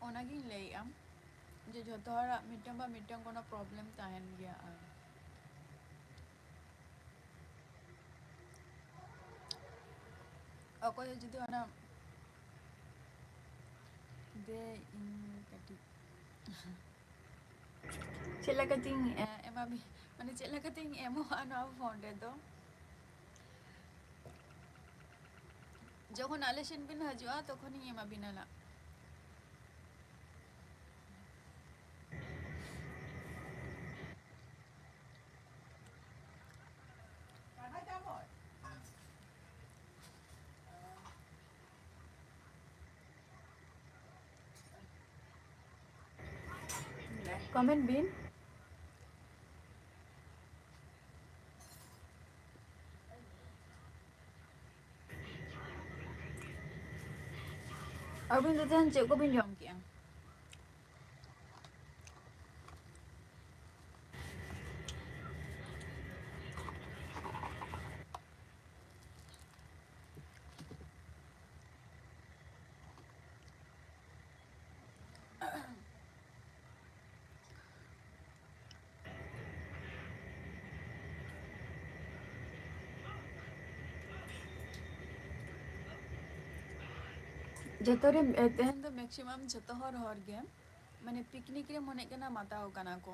ᱚᱱᱟᱜᱤᱧ ᱞᱟᱹᱭᱮᱜᱼᱟ ᱡᱮ ᱡᱷᱚᱛᱚ ᱦᱚᱲᱟᱜ ᱢᱤᱫᱴᱟᱝ ᱵᱟ ᱢᱤᱫᱴᱟᱝ ᱠᱳᱱᱳ problem ᱛᱟᱦᱮᱱ ᱜᱮᱭᱟ᱾ ᱟᱨ ᱚᱠᱚᱭ ᱦᱚᱸ ᱡᱩᱫᱤ ᱚᱱᱟ ᱫᱮ ᱤᱧ ᱠᱟᱹᱴᱤᱡ ᱪᱮᱫ ᱞᱮᱠᱟᱛᱤᱧ, ᱮ, ᱮᱢᱟ ᱵᱤ-, ᱢᱟᱱᱮ ᱪᱮᱫ ᱞᱮᱠᱟᱛᱤᱧ ᱮᱢᱚᱜᱼᱟ ᱱᱚᱣᱟ phone ᱨᱮᱫᱚ? ᱡᱚᱠᱷᱚᱱ ᱟᱞᱮ ᱥᱮᱱ ᱵᱤᱱ ᱦᱤᱡᱩᱜᱼᱟ, ᱛᱚᱠᱷᱚᱱᱤᱧ ᱮᱢᱟ ᱵᱤᱱᱟ ᱱᱟᱜ᱾ Comment ᱵᱤᱱ᱾ ᱟᱹᱵᱤᱱ ᱫᱚ ᱛᱮᱦᱮᱧ ᱪᱮᱫ ᱠᱚᱵᱤᱱ ᱡᱚᱢ ᱠᱮᱜᱼᱟ? ᱡᱚᱛᱚ ᱨᱮ, ᱮ, ᱛᱮᱦᱮᱧ ᱫᱚ maximum ᱡᱚᱛᱚ ᱦᱚᱲ, ᱦᱚᱲ ᱜᱮ ᱢᱟᱱᱮ picnic ᱨᱮ ᱢᱚᱱᱮᱜ ᱠᱟᱱᱟ ᱢᱟᱛᱟᱣ ᱠᱟᱱᱟ ᱠᱚ,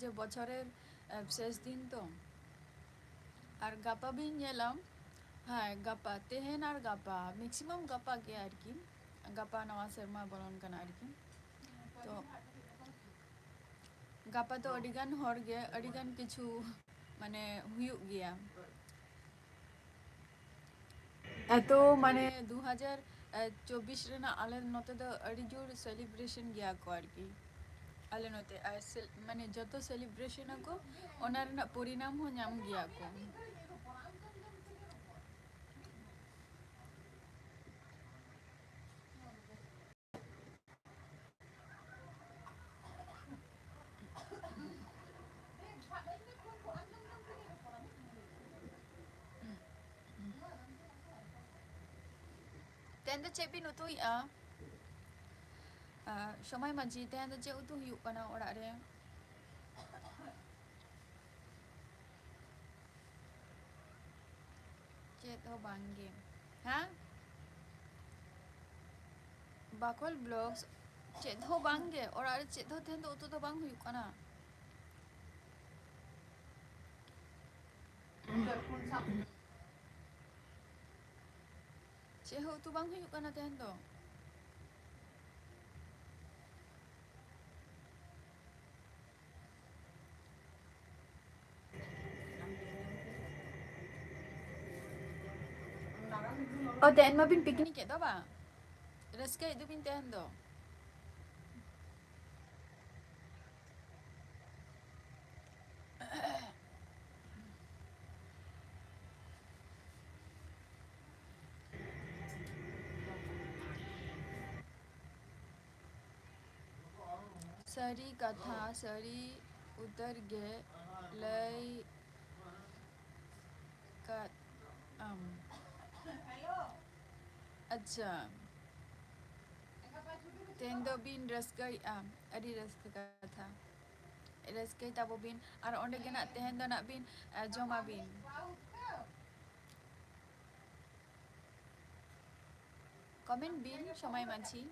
ᱡᱮ ᱵᱚᱪᱷᱚᱨᱮᱨ, ᱮ, ᱥᱮᱥ ᱫᱤᱱ ᱛᱚ᱾ ᱟᱨ ᱜᱟᱯᱟ ᱵᱤᱱ ᱧᱮᱞᱟ, ᱦᱮᱸ, ᱜᱟᱯᱟ, ᱛᱮᱦᱮᱧ ᱟᱨ ᱜᱟᱯᱟ, maximum ᱜᱟᱯᱟ ᱜᱮ ᱟᱨᱠᱤ, ᱜᱟᱯᱟ ᱱᱟᱣᱟ ᱥᱮᱨᱢᱟ ᱵᱚᱞᱚᱱ ᱠᱟᱱᱟ ᱟᱨᱠᱤ᱾ ᱛᱚ ᱜᱟᱯᱟ ᱫᱚ ᱟᱹᱰᱤᱜᱟᱱ ᱦᱚᱲ ᱜᱮ ᱟᱹᱰᱤᱜᱟᱱ ᱠᱤᱪᱷᱩ ᱢᱟᱱᱮ ᱦᱩᱭᱩᱜ ᱜᱮᱭᱟ᱾ ᱮᱛᱚ ᱢᱟᱱᱮ ᱫᱩ ᱦᱟᱡᱟᱨ ᱪᱚᱵᱵᱤᱥ ᱨᱮᱱᱟᱜ ᱟᱞᱮ ᱱᱚᱛᱮ ᱫᱚ ᱟᱹᱰᱤ ᱡᱳᱨ celebration ᱜᱮᱭᱟ ᱠᱚ ᱟᱨᱠᱤ᱾ ᱟᱞᱮ ᱱᱚᱛᱮ ᱟᱨ ᱥᱮᱞ-, ᱢᱟᱱᱮ ᱡᱚᱛᱚ celebration ᱟᱠᱚ, ᱚᱱᱟ ᱨᱮᱱᱟᱜ ᱯᱚᱨᱤᱱᱟᱢ ᱦᱚᱸ ᱧᱟᱢ ᱜᱮᱭᱟ ᱠᱚ᱾ ᱛᱮᱦᱮᱧ ᱫᱚ ᱪᱮᱫ ᱵᱤᱱ ᱩᱛᱩᱭᱮᱫᱼᱟ? ᱟᱨ ᱥᱚᱢᱟᱭ ᱢᱟᱹᱡᱷᱤ, ᱛᱮᱦᱮᱧ ᱫᱚ ᱪᱮᱫ ᱩᱛᱩ ᱦᱩᱭᱩᱜ ᱠᱟᱱᱟ ᱚᱲᱟᱜ ᱨᱮ? ᱪᱮᱫ ᱦᱚᱸ ᱵᱟᱝ ᱜᱮ᱾ ᱦᱮᱸ? ᱵᱟᱠᱚᱞ Vlogs, ᱪᱮᱫ ᱦᱚᱸ ᱵᱟᱝ ᱜᱮ᱾ ᱚᱲᱟᱜ ᱨᱮ ᱪᱮᱫ ᱦᱚᱸ ᱛᱮᱦᱮᱧ ᱫᱚ ᱩᱛᱩ ᱫᱚ ᱵᱟᱝ ᱦᱩᱭᱩᱜ ᱠᱟᱱᱟ᱾ ᱪᱮᱫ ᱦᱚᱸ ᱩᱛᱩ ᱵᱟᱝ ᱦᱩᱭᱩᱜ ᱠᱟᱱᱟ ᱛᱮᱦᱮᱧ ᱫᱚ᱾ ᱚ, ᱛᱮᱦᱮᱧ ᱢᱟᱵᱤᱱ picnic ᱮᱫ ᱫᱚ ᱵᱟᱝ? ᱨᱟᱹᱥᱠᱟᱹᱭᱮᱫ ᱫᱚᱵᱤᱱ ᱛᱮᱦᱮᱧ ᱫᱚ᱾ ᱥᱟᱹᱨᱤ ᱠᱟᱛᱷᱟ, ᱥᱟᱹᱨᱤ ᱩᱛᱟᱹᱨ ᱜᱮ ᱞᱟᱹᱭ ᱠᱟᱫ ᱟᱢ᱾ ᱟᱪᱪᱷᱟ, ᱛᱮᱦᱮᱧ ᱫᱚ ᱵᱤᱱ ᱨᱟᱹᱥᱠᱟᱹᱭᱮᱫᱼᱟ, ᱟᱹᱰᱤ ᱨᱟᱹᱥᱠᱟᱹ ᱠᱟᱛᱷᱟ᱾ ᱨᱟᱹᱥᱠᱟᱹᱭ ᱛᱟᱵᱚ ᱵᱤᱱ, ᱟᱨ ᱚᱸᱰᱮ ᱜᱮ ᱱᱟᱜ ᱛᱮᱦᱮᱧ ᱫᱚ ᱱᱟᱜ ᱵᱤᱱ, ᱟ, ᱡᱚᱢᱟᱵᱤᱱ᱾ Comment ᱵᱤᱱ ᱥᱚᱢᱟᱭ ᱢᱟᱹᱡᱷᱤ᱾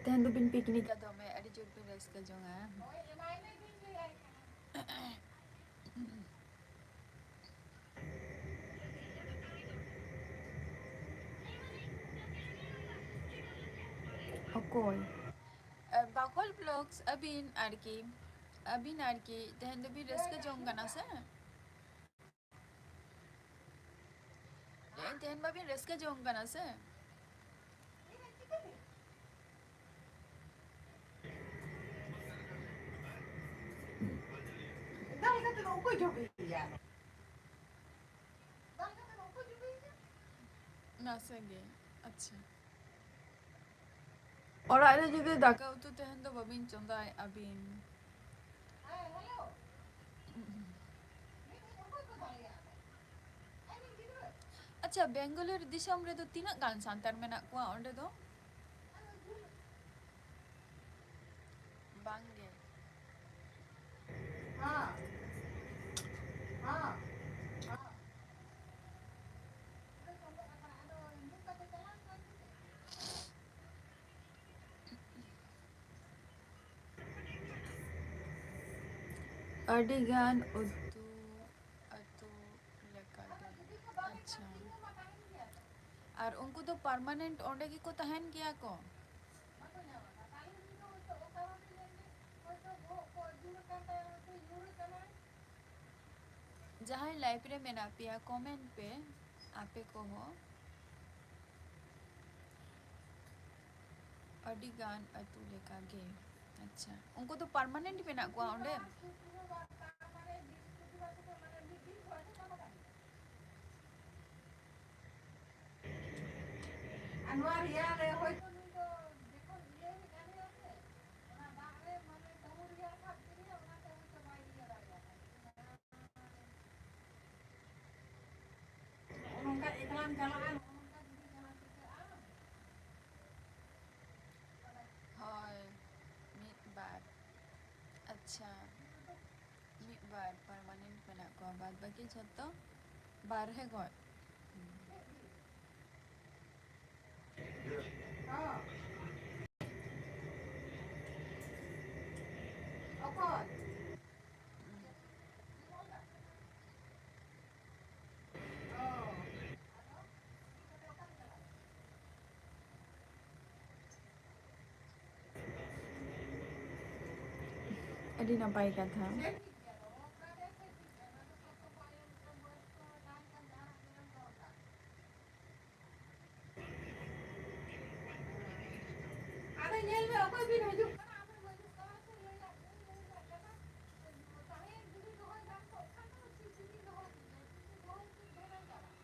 ᱛᱮᱦᱮᱧ ᱫᱚᱵᱤᱱ ᱯᱤᱠᱱᱤᱠᱟ ᱫᱚᱢᱮ, ᱟᱹᱰᱤ ᱡᱳᱨ ᱵᱤᱱ ᱨᱟᱹᱥᱠᱟᱹ ᱡᱚᱝᱟ᱾ ᱚᱠᱚᱭ? ᱮ, ᱵᱟᱠᱷᱳᱞ ᱵᱞᱚᱜᱥ, ᱟᱹᱵᱤᱱ ᱟᱨᱠᱤ, ᱟᱹᱵᱤᱱ ᱟᱨᱠᱤ ᱛᱮᱦᱮᱧ ᱫᱚᱵᱤᱱ ᱨᱟᱹᱥᱠᱟᱹ ᱡᱚᱝ ᱠᱟᱱᱟ ᱥᱮ? ᱛᱮᱦᱮᱧ, ᱛᱮᱦᱮᱧ ᱢᱟᱵᱤᱱ ᱨᱟᱹᱥᱠᱟᱹ ᱡᱚᱝ ᱠᱟᱱᱟ ᱥᱮ? ᱱᱟᱥᱮ ᱜᱮ᱾ ᱟᱪᱪᱷᱟ᱾ ᱚᱲᱟᱜ ᱨᱮ ᱡᱩᱫᱤ ᱫᱟᱠᱟ ᱩᱛᱩ ᱛᱟᱦᱮᱱ ᱫᱚ ᱵᱟᱹᱵᱤᱱ ᱪᱚᱸᱫᱟᱭ ᱟᱹᱵᱤᱱ? ᱟᱪᱪᱷᱟ, ᱵᱮᱝᱜᱟᱞᱳᱨ ᱫᱤᱥᱚᱢ ᱨᱮᱫᱚ ᱛᱤᱱᱟᱹᱜ ᱜᱟᱱ ᱥᱟᱱᱛᱟᱲ ᱢᱮᱱᱟᱜ ᱠᱚᱣᱟ ᱚᱸᱰᱮ ᱫᱚ? ᱵᱟᱝ ᱜᱮ᱾ ᱟᱹᱰᱤ ᱜᱟᱱ ᱩᱛᱩ, ᱟᱹᱛᱩ ᱞᱮᱠᱟ ᱜᱮ᱾ ᱟᱪᱪᱷᱟ᱾ ᱟᱨ ᱩᱱᱠᱩ ᱫᱚ permanent ᱚᱸᱰᱮ ᱜᱮᱠᱚ ᱛᱟᱦᱮᱱ ᱜᱮᱭᱟ ᱠᱚ? ᱡᱟᱦᱟᱸᱭ live ᱨᱮ ᱢᱮᱱᱟᱜ ᱯᱮᱭᱟ, comment ᱯᱮ, ᱟᱯᱮ ᱠᱚᱦᱚᱸ᱾ ᱟᱹᱰᱤ ᱜᱟᱱ ᱟᱹᱛᱩ ᱞᱮᱠᱟ ᱜᱮ᱾ ᱟᱪᱪᱷᱟ, ᱩᱱᱠᱩ ᱫᱚ permanent ᱢᱮᱱᱟᱜ ᱠᱚᱣᱟ ᱚᱸᱰᱮ? ᱟᱨ ᱱᱚᱣᱟ ᱨᱮᱭᱟᱲ ᱨᱮ ᱦᱚᱭᱛᱳ ᱱᱩᱭ ᱫᱚ ᱡᱚᱠᱷᱚᱱ ᱤᱭᱟᱹ ᱦᱩᱭᱩᱜ ᱠᱟᱱ ᱨᱮᱭᱟᱲ ᱨᱮ, ᱚᱱᱟ ᱫᱟᱜ ᱨᱮ ᱢᱟᱱᱮ ᱛᱟᱹᱦᱩ ᱨᱮᱭᱟᱲ ᱥᱟᱵ ᱠᱮᱫᱮᱭᱟ, ᱚᱱᱟᱛᱮ ᱦᱚᱭᱛᱳ ᱵᱟᱭ ᱤᱭᱟᱹ ᱫᱟᱲᱮᱭᱟᱜ ᱠᱟᱱᱟ᱾ ᱱᱚᱜᱼᱚ ᱱᱚᱝᱠᱟ ᱮᱠᱞᱟᱢ ᱪᱟᱞᱟᱜᱼᱟ, ᱱᱚᱜᱼᱚ ᱱᱚᱝᱠᱟ ᱡᱩᱫᱤ ᱡᱟᱦᱟᱸ ᱪᱤᱠᱟᱹᱜᱼᱟ᱾ ᱦᱳᱭ, ᱢᱤᱫ ᱵᱟᱨ᱾ ᱟᱪᱪᱷᱟ, ᱢᱤᱫ ᱵᱟᱨ permanent ᱢᱮᱱᱟᱜ ᱠᱚᱣᱟ, ᱵᱟᱫ ᱵᱟᱹᱠᱤ ᱡᱷᱚᱛᱚ ᱵᱟᱨᱦᱮ ᱠᱷᱚᱡ᱾ ᱦᱩᱸ᱾ ᱦᱚᱸ᱾ ᱟᱹᱰᱤ ᱱᱟᱯᱟᱭ ᱠᱟᱛᱷᱟ᱾ ᱟᱫᱚ ᱧᱮᱞ ᱢᱮ, ᱚᱠᱚᱭ ᱵᱤᱱ ᱦᱤᱡᱩᱜ ᱠᱟᱱᱟ? ᱟᱢᱮᱢ ᱦᱤᱡᱩᱜ ᱠᱟᱱᱟ ᱥᱮ ᱞᱟᱹᱭᱟᱫ ᱢᱮᱭᱟ? ᱞᱟᱹᱭᱟᱫ ᱢᱮᱭᱟ᱾ ᱛᱟᱦᱮᱸ ᱡᱩᱫᱤ ᱫᱚᱦᱚᱭ ᱜᱟᱱ ᱠᱚᱜ ᱠᱷᱟᱱ ᱫᱚ ᱴᱷᱤᱠ, ᱡᱩᱫᱤ ᱫᱚᱦᱚᱭ ᱜᱮᱭᱟ, ᱡᱩᱫᱤ ᱫᱚᱦᱚᱭ ᱜᱮ ᱫᱚᱦᱚᱭ ᱪᱟᱞᱟᱜ᱾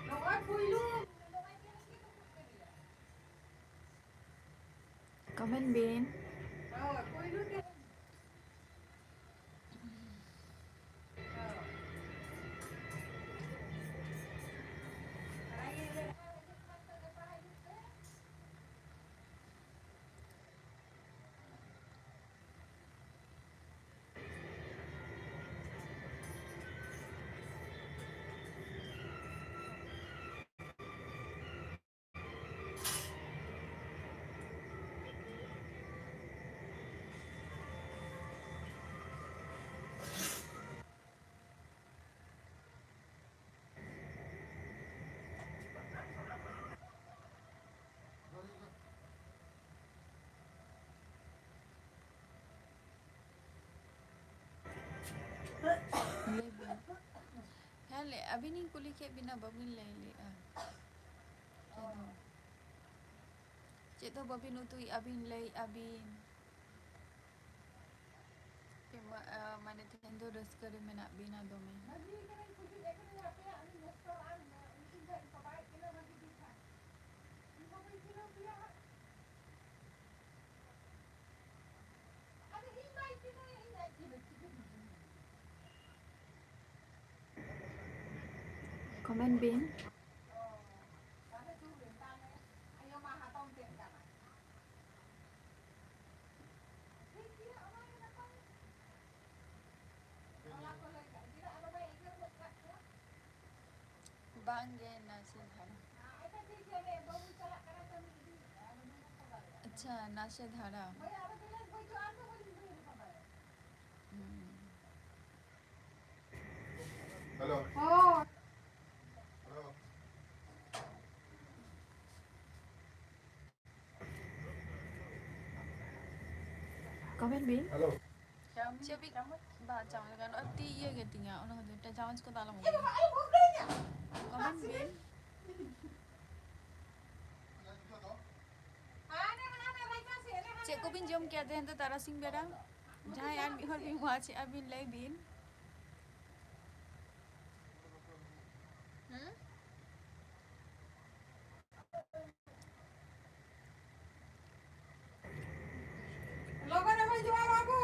ᱱᱚᱜᱼᱚᱭ ᱯᱩᱭᱞᱩ᱾ ᱠᱚᱢᱮᱱᱴ ᱵᱤᱱ᱾ ᱦᱳᱭ, ᱯᱩᱭᱞᱩ ᱛᱮ᱾ ᱞᱟᱹᱭ ᱵᱤᱱ᱾ ᱦᱮᱸ, ᱞᱟᱹᱭ, ᱟᱹᱵᱤᱱᱤᱧ ᱠᱩᱞᱤ ᱠᱮᱫ ᱵᱤᱱᱟ, ᱵᱟᱹᱵᱤᱱ ᱞᱟᱹᱭ ᱞᱮᱜᱼᱟ᱾ ᱪᱮᱫ ᱦᱚᱸ, ᱪᱮᱫ ᱦᱚᱸ ᱵᱟᱹᱵᱤᱱ ᱩᱛᱩᱭᱮᱫᱼᱟ ᱵᱤᱱ, ᱞᱟᱹᱭᱮᱫᱼᱟ ᱵᱤᱱ᱾ ᱪᱮᱫ ᱢᱟ-, ᱟ, ᱢᱟᱱᱮ ᱛᱮᱦᱮᱧ ᱫᱚ ᱨᱟᱹᱥᱠᱟᱹ ᱨᱮ ᱢᱮᱱᱟᱜ ᱵᱤᱱᱟ ᱫᱚᱢᱮ᱾ ᱠᱚᱢᱮᱱᱴ ᱵᱤᱱ᱾ ᱵᱟᱝ ᱜᱮ, ᱱᱟᱥᱮ ᱫᱷᱟᱨᱟ᱾ ᱟᱪᱪᱷᱟ, ᱱᱟᱥᱮ ᱫᱷᱟᱨᱟ᱾ ᱦᱩᱸ᱾ ᱦᱮᱞᱳ᱾ ᱦᱚᱸ᱾ ᱦᱮᱞᱳ᱾ ᱢᱮᱱ ᱵᱤᱱ᱾ ᱪᱮᱫ ᱵᱤᱱ? ᱵᱟᱝ, ᱪᱟᱢᱚᱪ ᱜᱟᱱᱚᱜᱼᱟ, ᱛᱤ ᱤᱭᱟᱹ ᱜᱮ ᱛᱤᱧᱟ, ᱚᱱᱟ ᱠᱷᱟᱹᱛᱤᱨ ᱛᱮ ᱪᱟᱢᱚᱪ ᱠᱚᱫᱚ ᱟᱞᱚᱢ ᱟᱹᱜᱩᱭᱟ᱾ ᱠᱚᱢᱮᱱᱴ ᱵᱤᱱ᱾ ᱪᱮᱫ ᱠᱚᱵᱤᱱ ᱡᱚᱢ ᱠᱮᱫᱟ ᱛᱮᱦᱮᱧ ᱫᱚ ᱛᱟᱨᱟᱥᱤᱧ ᱵᱮᱲᱟ? ᱡᱟᱦᱟᱸᱭ ᱟᱨ ᱢᱤᱫ ᱦᱚᱲ ᱵᱤᱱ ᱣᱟᱪ ᱮᱫᱼᱟ, ᱵᱤᱱ ᱞᱟᱹᱭ ᱵᱤᱱ᱾ ᱦᱩᱸ? ᱞᱚᱜᱚᱱ ᱮᱢ ᱦᱤᱡᱩᱜᱼᱟ ᱵᱟᱹᱵᱩ᱾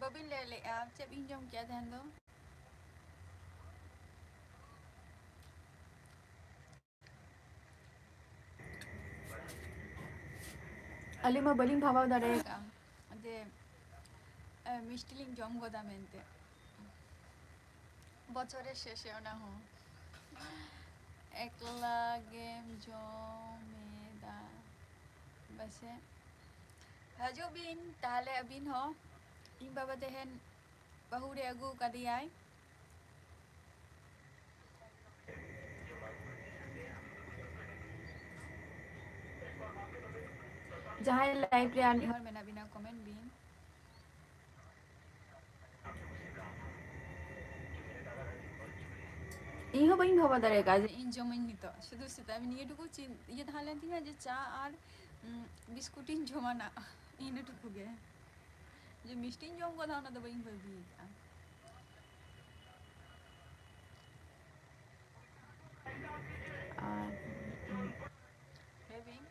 ᱵᱟᱹᱵᱤᱱ ᱞᱟᱹᱭ ᱞᱮᱜᱼᱟ, ᱪᱮᱫ ᱵᱤᱱ ᱡᱚᱢ ᱠᱮᱜᱼᱟ ᱛᱮᱦᱮᱧ ᱫᱚ? ᱟᱹᱞᱤᱧ ᱢᱟ ᱵᱟᱹᱞᱤᱧ ᱵᱷᱟᱵᱟᱣ ᱫᱟᱲᱮ ᱟᱠᱟᱫᱼᱟ ᱡᱮ, ᱮ, ᱢᱤᱥᱴᱤ ᱞᱤᱧ ᱡᱚᱢ ᱜᱚᱫᱟ ᱢᱮᱱᱛᱮ᱾ ᱵᱚᱪᱷᱚᱨᱮ ᱥᱮᱥᱮ ᱚᱱᱟ ᱦᱚᱸ᱾ ᱮᱠᱞᱟ ᱜᱮᱢ ᱡᱚᱢᱮᱫᱟ ᱯᱟᱥᱮ? ᱦᱤᱡᱩᱜ ᱵᱤᱱ ᱛᱟᱦᱞᱮ ᱟᱹᱵᱤᱱ ᱦᱚᱸ᱾ ᱤᱧ ᱵᱟᱵᱟ ᱛᱮᱦᱮᱧ ᱵᱟᱹᱦᱩ ᱨᱮ ᱟᱹᱜᱩ ᱠᱟᱫᱮᱭᱟᱭ᱾ ᱡᱟᱦᱟᱸᱭ ᱞᱟᱭᱤᱵᱷ ᱨᱮ ᱟᱨ ᱢᱤᱫ ᱦᱚᱲ ᱢᱮᱱᱟᱜ ᱵᱤᱱᱟ, ᱠᱚᱢᱮᱱᱴ ᱵᱤᱱ᱾ ᱤᱧ ᱦᱚᱸ ᱵᱟᱹᱧ ᱵᱷᱟᱵᱟᱣ ᱫᱟᱲᱮ ᱠᱟᱣᱫᱟ ᱡᱮ ᱤᱧ ᱡᱚᱢᱟᱹᱧ ᱱᱤᱛᱚᱜ᱾ ᱥᱩᱫᱷᱩ ᱥᱮᱛᱟᱜ ᱱᱤᱭᱟᱹ ᱴᱩᱠᱩ ᱪᱤᱱ-, ᱤᱭᱟᱹ ᱛᱟᱦᱮᱸ ᱞᱮᱱ ᱛᱤᱧᱟ ᱡᱮ ᱪᱟ ᱟᱨ, ᱩᱸ, ᱵᱤᱥᱠᱩᱴ ᱤᱧ ᱡᱚᱢᱟ ᱱᱟᱜ, ᱤᱱᱟᱹ ᱴᱩᱠᱩ ᱜᱮ᱾ ᱡᱮ ᱢᱤᱥᱴᱤᱧ ᱡᱚᱢ ᱜᱚᱫᱟ, ᱚᱱᱟ ᱫᱚ ᱵᱟᱹᱧ ᱵᱷᱟᱹᱵᱤ ᱟᱠᱟᱫᱼᱟ᱾ ᱟᱨ ᱞᱟᱹᱭ ᱵᱤᱱ᱾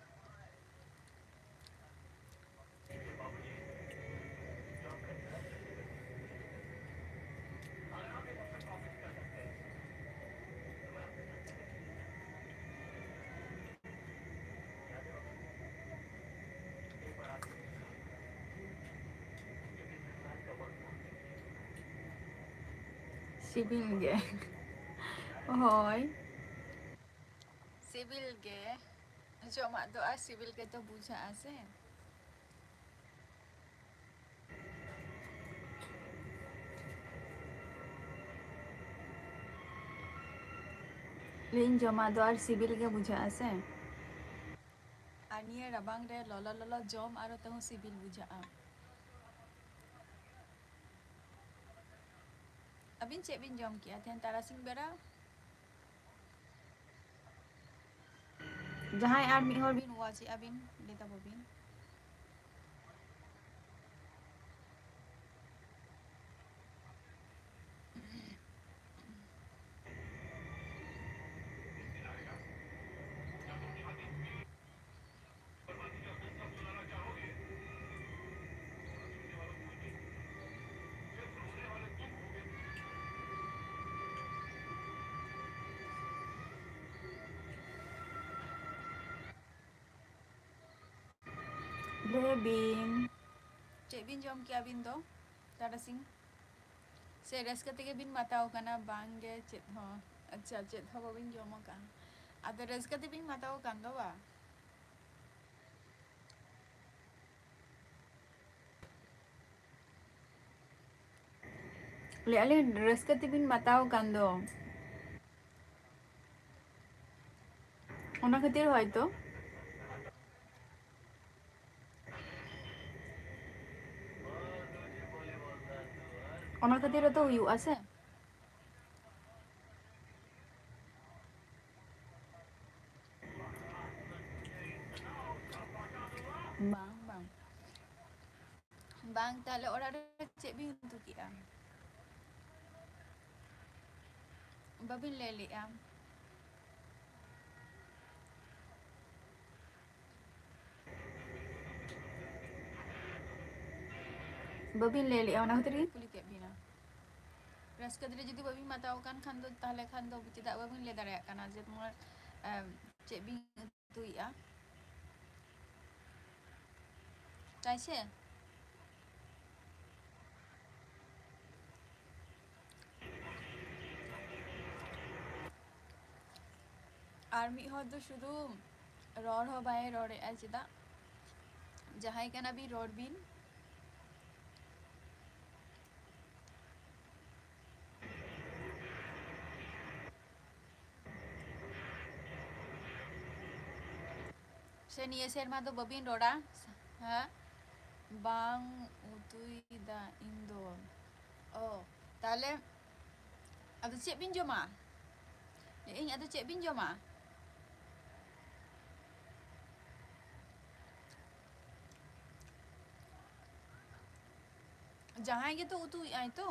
ᱥᱤᱵᱤᱞ ᱜᱮ᱾ ᱦᱳᱭ, ᱥᱤᱵᱤᱞ ᱜᱮ᱾ ᱡᱚᱢᱟᱜ ᱫᱚ ᱟᱨ ᱥᱤᱵᱤᱞ ᱜᱮᱛᱚ ᱵᱩᱡᱷᱟᱹᱜᱼᱟ ᱥᱮ᱾ ᱞᱟᱹᱭᱟᱹᱧ, ᱡᱚᱢᱟᱜ ᱫᱚ ᱟᱨ ᱥᱤᱵᱤᱞ ᱜᱮ ᱵᱩᱡᱷᱟᱹᱜᱼᱟ ᱥᱮ᱾ ᱟᱨ ᱱᱤᱭᱟᱹ ᱱᱤᱭᱟᱹ ᱨᱟᱵᱟᱝ ᱨᱮ ᱞᱚᱞᱚ ᱞᱚᱞᱚ ᱡᱚᱢ ᱟᱨᱚ ᱛᱟᱹᱦᱩ ᱥᱤᱵᱤᱞ ᱵᱩᱡᱷᱟᱹᱜᱼᱟ᱾ ᱟᱹᱵᱤᱱ ᱪᱮᱫ ᱵᱤᱱ ᱡᱚᱢ ᱠᱮᱜᱼᱟ ᱛᱮᱦᱮᱧ ᱛᱟᱨᱟᱥᱤᱧ ᱵᱮᱲᱟ? ᱡᱟᱦᱟᱸᱭ ᱟᱨ ᱢᱤᱫ ᱦᱚᱲ ᱵᱤᱱ ᱣᱟᱪ ᱮᱜᱼᱟ ᱵᱤᱱ, ᱞᱟᱹᱭ ᱛᱟᱵᱚ ᱵᱤᱱ᱾ ᱞᱟᱹᱭ ᱵᱤᱱ, ᱪᱮᱫ ᱵᱤᱱ ᱡᱚᱢ ᱠᱮᱜᱼᱟ ᱟᱹᱵᱤᱱ ᱫᱚ ᱛᱟᱨᱟᱥᱤᱧ? ᱥᱮ ᱨᱟᱹᱥᱠᱟᱹ ᱛᱮᱜᱮ ᱵᱤᱱ ᱢᱟᱛᱟᱣ ᱠᱟᱱᱟ? ᱵᱟᱝ ᱜᱮ, ᱪᱮᱫ ᱦᱚᱸ᱾ ᱟᱪᱪᱷᱟ, ᱪᱮᱫ ᱦᱚᱸ ᱵᱟᱵᱤᱱ ᱡᱚᱢ ᱟᱠᱟᱫᱼᱟ? ᱟᱫᱚ ᱨᱟᱹᱥᱠᱟᱹ ᱛᱮᱵᱤᱱ ᱢᱟᱛᱟᱣ ᱠᱟᱱ ᱫᱚ ᱵᱟ? ᱞᱟᱹᱭᱮᱫᱼᱟ ᱞᱤᱧ, ᱨᱟᱹᱥᱠᱟᱹ ᱛᱮᱵᱤᱱ ᱢᱟᱛᱟᱣ ᱠᱟᱱ ᱫᱚ᱾ ᱚᱱᱟ ᱠᱷᱟᱹᱛᱤᱨ ᱦᱚᱭᱛᱚ᱾ ᱚᱱᱟ ᱠᱷᱟᱹᱛᱤᱨ ᱦᱚᱭᱛᱚ ᱦᱩᱭᱩᱜᱼᱟ ᱥᱮ᱾ ᱵᱟᱝ, ᱵᱟᱝ᱾ ᱵᱟᱝ, ᱛᱟᱦᱞᱮ ᱚᱲᱟᱜ ᱨᱮ ᱪᱮᱫ ᱵᱤᱱ ᱩᱛᱩ ᱠᱮᱜᱼᱟ? ᱵᱟᱹᱵᱤᱱ ᱞᱟᱹᱭ ᱞᱮᱜᱼᱟ᱾ ᱵᱟᱹᱵᱤᱱ ᱞᱟᱹᱭ ᱞᱮᱜᱼᱟ, ᱚᱱᱟ ᱠᱷᱟᱹᱛᱤᱨ ᱜᱤᱧ ᱠᱩᱞᱤ ᱠᱮᱫ ᱵᱤᱱᱟ᱾ ᱨᱟᱹᱥᱠᱟᱹ ᱛᱮ ᱡᱩᱫᱤ ᱵᱟᱹᱵᱤᱱ ᱢᱟᱛᱟᱣ ᱠᱟᱱ ᱠᱷᱟᱱ ᱫᱚ, ᱛᱟᱦᱞᱮ ᱠᱷᱟᱱ ᱫᱚ ᱪᱮᱫᱟᱜ ᱵᱟᱹᱵᱤᱱ ᱞᱟᱹᱭ ᱫᱟᱲᱮᱭᱟᱜ ᱠᱟᱱᱟ ᱡᱮ ᱛᱳᱢᱟᱨ, ᱮᱢ, ᱪᱮᱫ ᱵᱤᱱ ᱩᱛᱩᱭᱮᱜᱼᱟ? ᱛᱟᱭ ᱥᱮ? ᱟᱨ ᱢᱤᱫ ᱦᱚᱲ ᱫᱚ ᱥᱩᱫᱷᱩ ᱨᱚᱲ ᱦᱚᱸ ᱵᱟᱭ ᱨᱚᱲᱮᱜᱼᱟ, ᱪᱮᱫᱟᱜ? ᱡᱟᱦᱟᱸᱭ ᱠᱟᱱᱟ ᱵᱤᱱ, ᱨᱚᱲ ᱵᱤᱱ᱾ ᱥᱮ ᱱᱤᱭᱟᱹ ᱥᱮᱨᱢᱟ ᱫᱚ ᱵᱟᱹᱵᱤᱱ ᱨᱚᱲᱟ? ᱦᱮᱸ, ᱵᱟᱝ ᱩᱛᱩᱭᱮᱫᱟ ᱤᱧ ᱫᱚ᱾ ᱚ, ᱛᱟᱦᱞᱮ ᱟᱫᱚ ᱪᱮᱫ ᱵᱤᱱ ᱡᱚᱢᱟ? ᱞᱟᱹᱭᱮᱫ ᱟᱹᱧ, ᱟᱫᱚ ᱪᱮᱫ ᱵᱤᱱ ᱡᱚᱢᱟ? ᱡᱟᱦᱟᱸᱭ ᱜᱮᱛᱚ ᱩᱛᱩᱭᱮᱫ ᱟᱭ ᱛᱚ,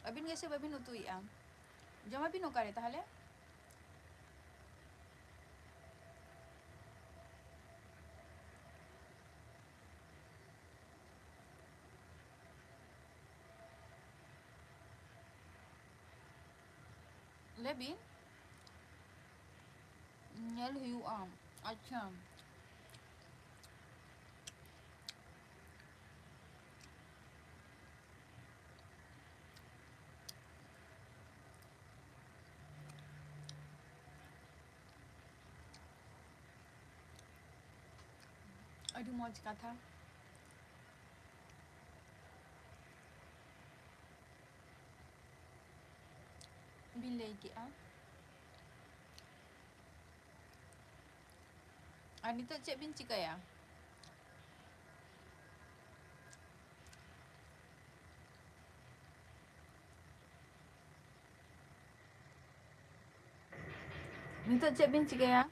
ᱟᱹᱵᱤᱱ ᱜᱮᱥᱮ ᱵᱟᱹᱵᱤᱱ ᱩᱛᱩᱭᱮᱫᱼᱟ? ᱡᱚᱢᱟᱵᱤᱱ ᱚᱠᱟᱨᱮ ᱛᱟᱦᱞᱮ? ᱞᱟᱹᱭ ᱵᱤᱱ᱾ ᱧᱮᱞ ᱦᱩᱭᱩᱜᱼᱟ᱾ ᱟᱪᱪᱷᱟ᱾ ᱟᱹᱰᱤ ᱢᱚᱡᱽ ᱠᱟᱛᱷᱟ ᱵᱤᱱ ᱞᱟᱹᱭ ᱠᱮᱜᱼᱟ᱾ ᱟᱨ ᱱᱤᱛᱚᱜ ᱪᱮᱫ ᱵᱤᱱ ᱪᱤᱠᱟᱹᱭᱟ? ᱱᱤᱛᱚᱜ ᱪᱮᱫ ᱵᱤᱱ ᱪᱤᱠᱟᱹᱭᱟ?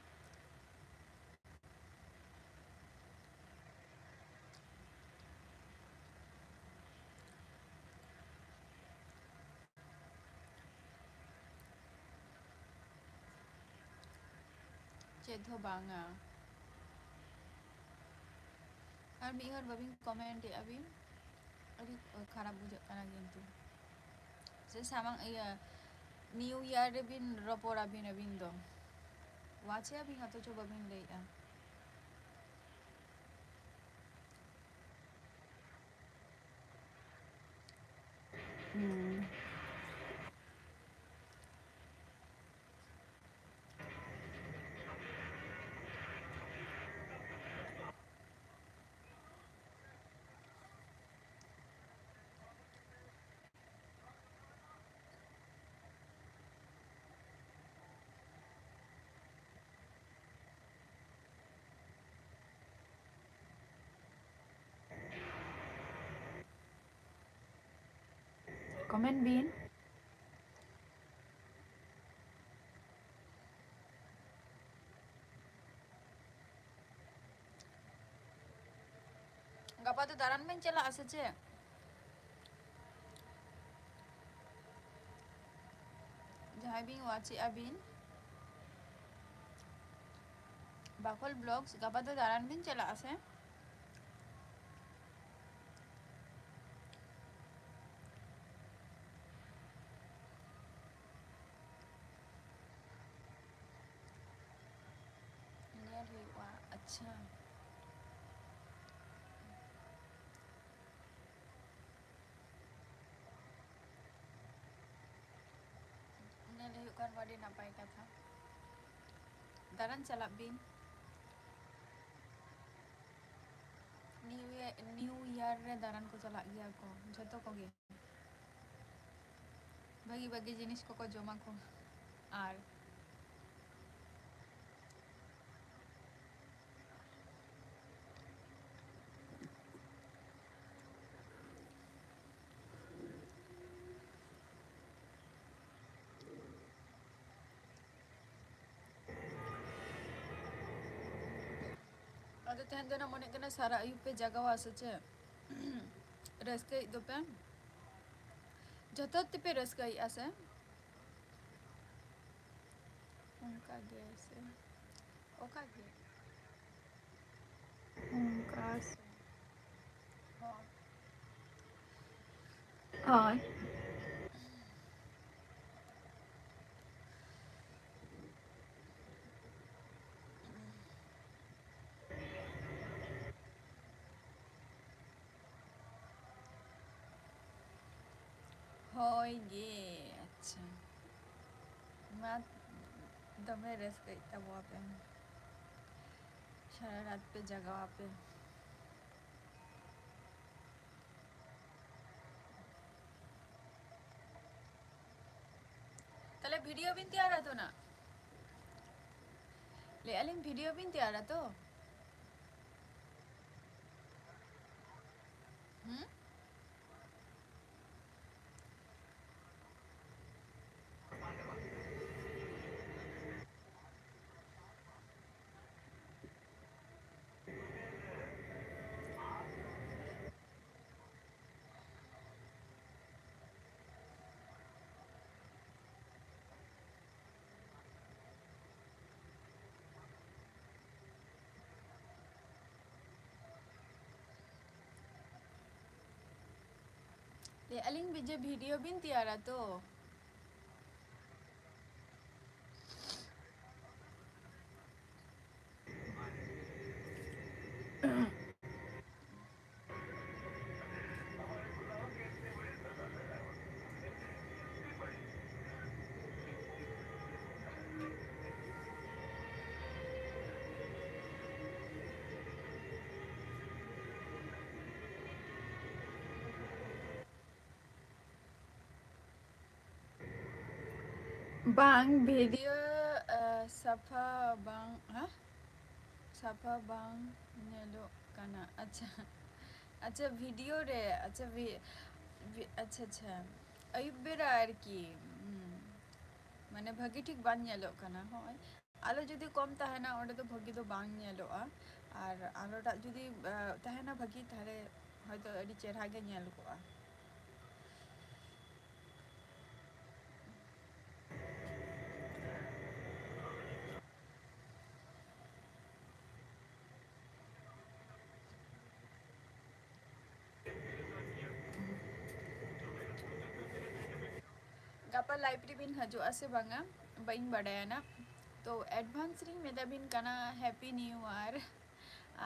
ᱪᱮᱫ ᱦᱚᱸ ᱵᱟᱝᱟ᱾ ᱟᱨ ᱢᱤᱫ ᱦᱚᱲ ᱵᱟᱹᱵᱤᱱ comment ᱮᱫᱼᱟ ᱵᱤᱱ, ᱟᱹᱰᱤ ᱠᱷᱟᱨᱟᱯ ᱵᱩᱡᱷᱟᱹᱜ ᱠᱟᱱᱟ ᱠᱤᱱᱛᱩ᱾ ᱥᱮ ᱥᱟᱢᱟᱝ ᱤᱭᱟᱹ new year ᱨᱮᱵᱤᱱ ᱨᱚᱯᱚᱲᱟ ᱵᱤᱱ ᱟᱹᱵᱤᱱ ᱫᱚ, watch ᱮᱫᱼᱟ ᱵᱤᱱ ᱚᱛᱷᱚᱪᱚ ᱵᱟᱹᱵᱤᱱ ᱞᱟᱹᱭᱮᱫᱼᱟ᱾ ᱦᱩᱸ᱾ comment ᱵᱤᱱ᱾ ᱜᱟᱯᱟ ᱫᱚ ᱫᱟᱬᱟᱱ ᱵᱮᱱ ᱪᱟᱞᱟᱜᱼᱟ ᱥᱮ ᱪᱮᱫ? ᱡᱟᱦᱟᱸᱭ ᱵᱤᱱ watch ᱮᱜᱼᱟ ᱵᱤᱱ, ᱵᱟᱠᱷᱳᱞ vlogs, ᱜᱟᱯᱟ ᱫᱚ ᱫᱟᱬᱟᱱ ᱵᱤᱱ ᱪᱟᱞᱟᱜᱼᱟ ᱥᱮ? ᱧᱮᱞ ᱦᱩᱭᱩᱜᱼᱟ᱾ ᱟᱪᱪᱷᱟ᱾ ᱧᱮᱞ ᱦᱩᱭᱩᱜ ᱠᱷᱟᱱ ᱢᱟ ᱟᱹᱰᱤ ᱱᱟᱯᱟᱭ ᱠᱟᱛᱷᱟ᱾ ᱫᱟᱬᱟᱱ ᱪᱟᱞᱟᱜ ᱵᱤᱱ᱾ New Year, New Year ᱨᱮ ᱫᱟᱬᱟᱱ ᱠᱚ ᱪᱟᱞᱟᱜ ᱜᱮᱭᱟ ᱠᱚ ᱡᱷᱚᱛᱚ ᱠᱚᱜᱮ᱾ ᱵᱷᱟᱹᱜᱤ ᱵᱷᱟᱹᱜᱤ ᱡᱤᱱᱤᱥ ᱠᱚᱠᱚ ᱡᱚᱢᱟ ᱠᱚ᱾ ᱟᱨ ᱟᱫᱚ ᱛᱮᱦᱮᱧ ᱫᱚ ᱱᱟ ᱢᱚᱱᱮᱜ ᱠᱟᱱᱟ ᱥᱟᱨᱟ ᱟᱹᱭᱩᱵ ᱯᱮ ᱡᱟᱜᱟᱣᱟ ᱥᱮ ᱪᱮᱫ? ᱨᱟᱹᱥᱠᱟᱹᱭᱮᱫ ᱫᱚᱯᱮ᱾ ᱡᱚᱛᱚ ᱛᱮᱯᱮ ᱨᱟᱹᱥᱠᱟᱹᱭᱮᱫᱼᱟ ᱥᱮ? ᱚᱱᱠᱟ ᱜᱮ ᱥᱮ? ᱚᱠᱟ ᱜᱮ? ᱚᱱᱠᱟ ᱥᱮ? ᱦᱳᱭ᱾ ᱦᱳᱭ᱾ ᱦᱳᱭ ᱜᱮ, ᱟᱪᱪᱷᱟ᱾ ᱢᱟ, ᱫᱚᱢᱮ ᱨᱟᱹᱥᱠᱟᱹᱭᱮᱫ ᱛᱟᱵᱚᱣᱟᱯᱮ, ᱥᱟᱨᱟ ᱨᱟᱛ ᱯᱮ ᱡᱟᱜᱟᱣᱟᱯᱮ᱾ ᱛᱟᱦᱞᱮ video ᱵᱤᱱ ᱛᱮᱭᱟᱨᱟ ᱛᱚ ᱱᱟ? ᱞᱟᱹᱭᱮᱫᱼᱟ ᱞᱤᱧ, video ᱵᱤᱱ ᱛᱮᱭᱟᱨᱟ ᱛᱚ? ᱦᱩᱸ? ᱞᱟᱹᱭᱮᱫᱼᱟ ᱞᱤᱧ ᱡᱮ video ᱵᱤᱱ ᱛᱮᱭᱟᱨᱟ ᱛᱚ? ᱵᱟᱝ, video, ᱟ, ᱥᱟᱯᱷᱟ ᱵᱟᱝ, ᱦᱟ? ᱥᱟᱯᱷᱟ ᱵᱟᱝ ᱧᱮᱞᱚᱜ ᱠᱟᱱᱟ᱾ ᱟᱪᱪᱷᱟ, ᱟᱪᱪᱷᱟ, video ᱨᱮ, ᱟᱪᱪᱷᱟ, vi-, vi-, ᱟᱪᱪᱷᱟ, ᱟᱪᱪᱷᱟ, ᱟᱹᱭᱩᱵ ᱵᱮᱲᱟ ᱟᱨᱠᱤ, ᱦᱩᱸ, ᱢᱟᱱᱮ ᱵᱷᱟᱹᱜᱤ ᱴᱷᱤᱠ ᱵᱟᱝ ᱧᱮᱞᱚᱜ ᱠᱟᱱᱟ᱾ ᱦᱚᱸᱜᱼᱚᱭ ᱟᱞᱚ ᱡᱩᱫᱤ ᱠᱚᱢ ᱛᱟᱦᱮᱱᱟ, ᱚᱸᱰᱮ ᱫᱚ ᱵᱷᱟᱹᱜᱤ ᱫᱚ ᱵᱟᱝ ᱧᱮᱞᱚᱜᱼᱟ, ᱟᱨ ᱟᱞᱚᱴᱟᱜ ᱡᱩᱫᱤ, ᱟ, ᱛᱟᱦᱮᱱᱟ ᱵᱷᱟᱹᱜᱤ, ᱛᱟᱦᱞᱮ ᱦᱚᱭᱛᱳ ᱟᱹᱰᱤ ᱪᱮᱨᱦᱟ ᱜᱮ ᱧᱮᱞ ᱠᱚᱜᱼᱟ᱾ ᱜᱟᱯᱟ live ᱨᱮᱵᱤᱱ ᱦᱤᱡᱩᱜᱼᱟ ᱥᱮ ᱵᱟᱝᱟ, ᱵᱟᱹᱧ ᱵᱟᱰᱟᱭᱟ ᱱᱟᱜ᱾ ᱛᱚ advance ᱨᱤᱧ ᱢᱮᱛᱟᱵᱤᱱ ᱠᱟᱱᱟ, Happy New Year᱾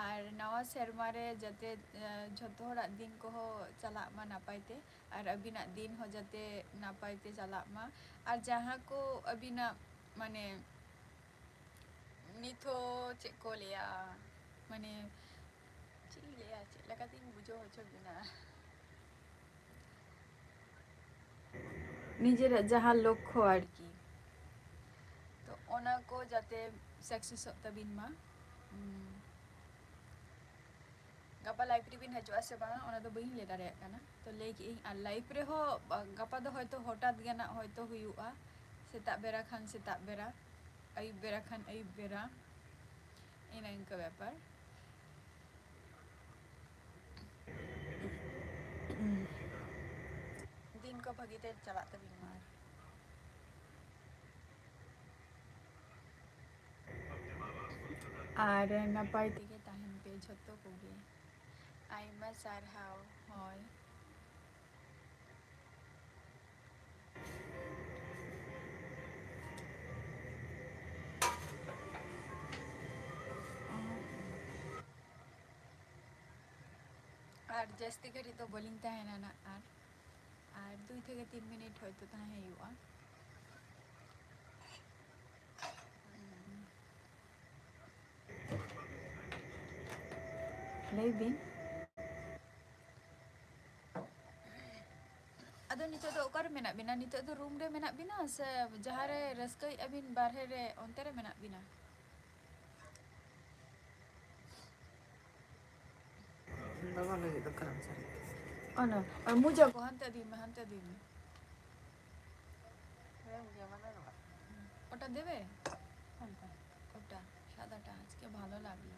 ᱟᱨ ᱱᱟᱣᱟ ᱥᱮᱨᱢᱟ ᱨᱮ ᱡᱟᱛᱮ, ᱮ, ᱡᱷᱚᱛᱚ ᱦᱚᱲᱟᱜ ᱫᱤᱱ ᱠᱚᱦᱚᱸ ᱪᱟᱞᱟᱜ ᱢᱟ ᱱᱟᱯᱟᱭ ᱛᱮ, ᱟᱨ ᱟᱹᱵᱤᱱᱟᱜ ᱫᱤᱱ ᱦᱚᱸ ᱡᱟᱛᱮ ᱱᱟᱯᱟᱭ ᱛᱮ ᱪᱟᱞᱟᱜ ᱢᱟ᱾ ᱟᱨ ᱡᱟᱦᱟᱸ ᱠᱚ ᱟᱹᱵᱤᱱᱟᱜ, ᱢᱟᱱᱮ, ᱱᱤᱛ ᱦᱚᱸ ᱪᱮᱫ ᱠᱚ ᱞᱟᱹᱭᱟ, ᱢᱟᱱᱮ, ᱪᱮᱫ ᱤᱧ ᱞᱟᱹᱭᱟ, ᱪᱮᱫ ᱞᱮᱠᱟᱛᱤᱧ ᱵᱩᱡᱷᱟᱹᱣ ᱦᱚᱪᱚ ᱵᱤᱱᱟ? ᱱᱤᱡᱮᱨᱟᱜ ᱡᱟᱦᱟᱸ ᱞᱚᱠᱠᱷᱚ ᱟᱨᱠᱤ, ᱛᱚ ᱚᱱᱟ ᱠᱚ ᱡᱟᱛᱮ success ᱚᱜ ᱛᱟᱹᱵᱤᱱ ᱢᱟ᱾ ᱦᱩᱸ᱾ ᱜᱟᱯᱟ live ᱨᱮᱵᱤᱱ ᱦᱤᱡᱩᱜᱼᱟ ᱥᱮ ᱵᱟᱝᱟ, ᱚᱱᱟ ᱫᱚ ᱵᱟᱹᱧ ᱞᱟᱹᱭ ᱫᱟᱲᱮᱭᱟᱜ ᱠᱟᱱᱟ᱾ ᱛᱚ ᱞᱟᱹᱭ ᱠᱮᱜ ᱟᱹᱧ, ᱟᱨ live ᱨᱮᱦᱚᱸ, ᱟ, ᱜᱟᱯᱟ ᱫᱚ ᱦᱚᱭᱛᱳ ᱦᱚᱴᱟᱛ ᱜᱮ ᱱᱟᱜ ᱦᱚᱭᱛᱳ ᱦᱩᱭᱩᱜᱼᱟ, ᱥᱮᱛᱟᱜ ᱵᱮᱲᱟ ᱠᱷᱟᱱ ᱥᱮᱛᱟᱜ ᱵᱮᱲᱟ, ᱟᱹᱭᱩᱵ ᱵᱮᱲᱟ ᱠᱷᱟᱱ ᱟᱹᱭᱩᱵ ᱵᱮᱲᱟ, ᱤᱱᱟᱹ ᱤᱱᱠᱟᱹ ᱵᱮᱯᱟᱨ᱾ ᱫᱤᱱ ᱠᱚ ᱵᱷᱟᱹᱜᱤ ᱛᱮ ᱪᱟᱞᱟᱜ ᱛᱟᱹᱵᱤᱱ ᱢᱟ᱾ ᱟᱨ ᱱᱟᱯᱟᱭ ᱛᱮᱜᱮ ᱛᱟᱦᱮᱱ ᱯᱮ ᱡᱷᱚᱛᱚ ᱠᱚᱜᱮ᱾ ᱟᱭᱢᱟ ᱥᱟᱨᱦᱟᱣ᱾ ᱦᱳᱭ᱾ ᱟᱨ ᱡᱟᱹᱥᱛᱤ ᱜᱷᱟᱹᱲᱤᱡ ᱫᱚ ᱵᱟᱹᱞᱤᱧ ᱛᱟᱦᱮᱱᱟ ᱱᱟᱜ, ᱟᱨ, ᱟᱨ ᱫᱩᱭ ᱛᱷᱮᱠᱮ ᱛᱤᱱ ᱢᱤᱱᱤᱴ ᱦᱚᱭᱛᱳ ᱛᱟᱦᱮᱸ ᱦᱩᱭᱩᱜᱼᱟ᱾ ᱞᱟᱹᱭ ᱵᱤᱱ᱾ ᱟᱫᱚ ᱱᱤᱛᱚᱜ ᱫᱚ ᱚᱠᱟᱨᱮ ᱢᱮᱱᱟᱜ ᱵᱤᱱᱟ? ᱱᱤᱛᱚᱜ ᱫᱚ ᱨᱩᱢ ᱨᱮ ᱢᱮᱱᱟᱜ ᱵᱤᱱᱟ ᱥᱮ ᱡᱟᱦᱟᱸ ᱨᱮ ᱨᱟᱹᱥᱠᱟᱹᱭᱮᱫᱼᱟ ᱵᱤᱱ ᱵᱟᱨᱦᱮ ᱨᱮ, ᱚᱱᱛᱮ ᱨᱮ ᱢᱮᱱᱟᱜ ᱵᱤᱱᱟ? বাবা লগে দোকান আছে। ও না, আর মোজা গো, হানতে দিমে, হানতে দিমে। ওটা দেবে? কোনটা? ওটা, সাদাটা। আজকে ভালো লাগলো।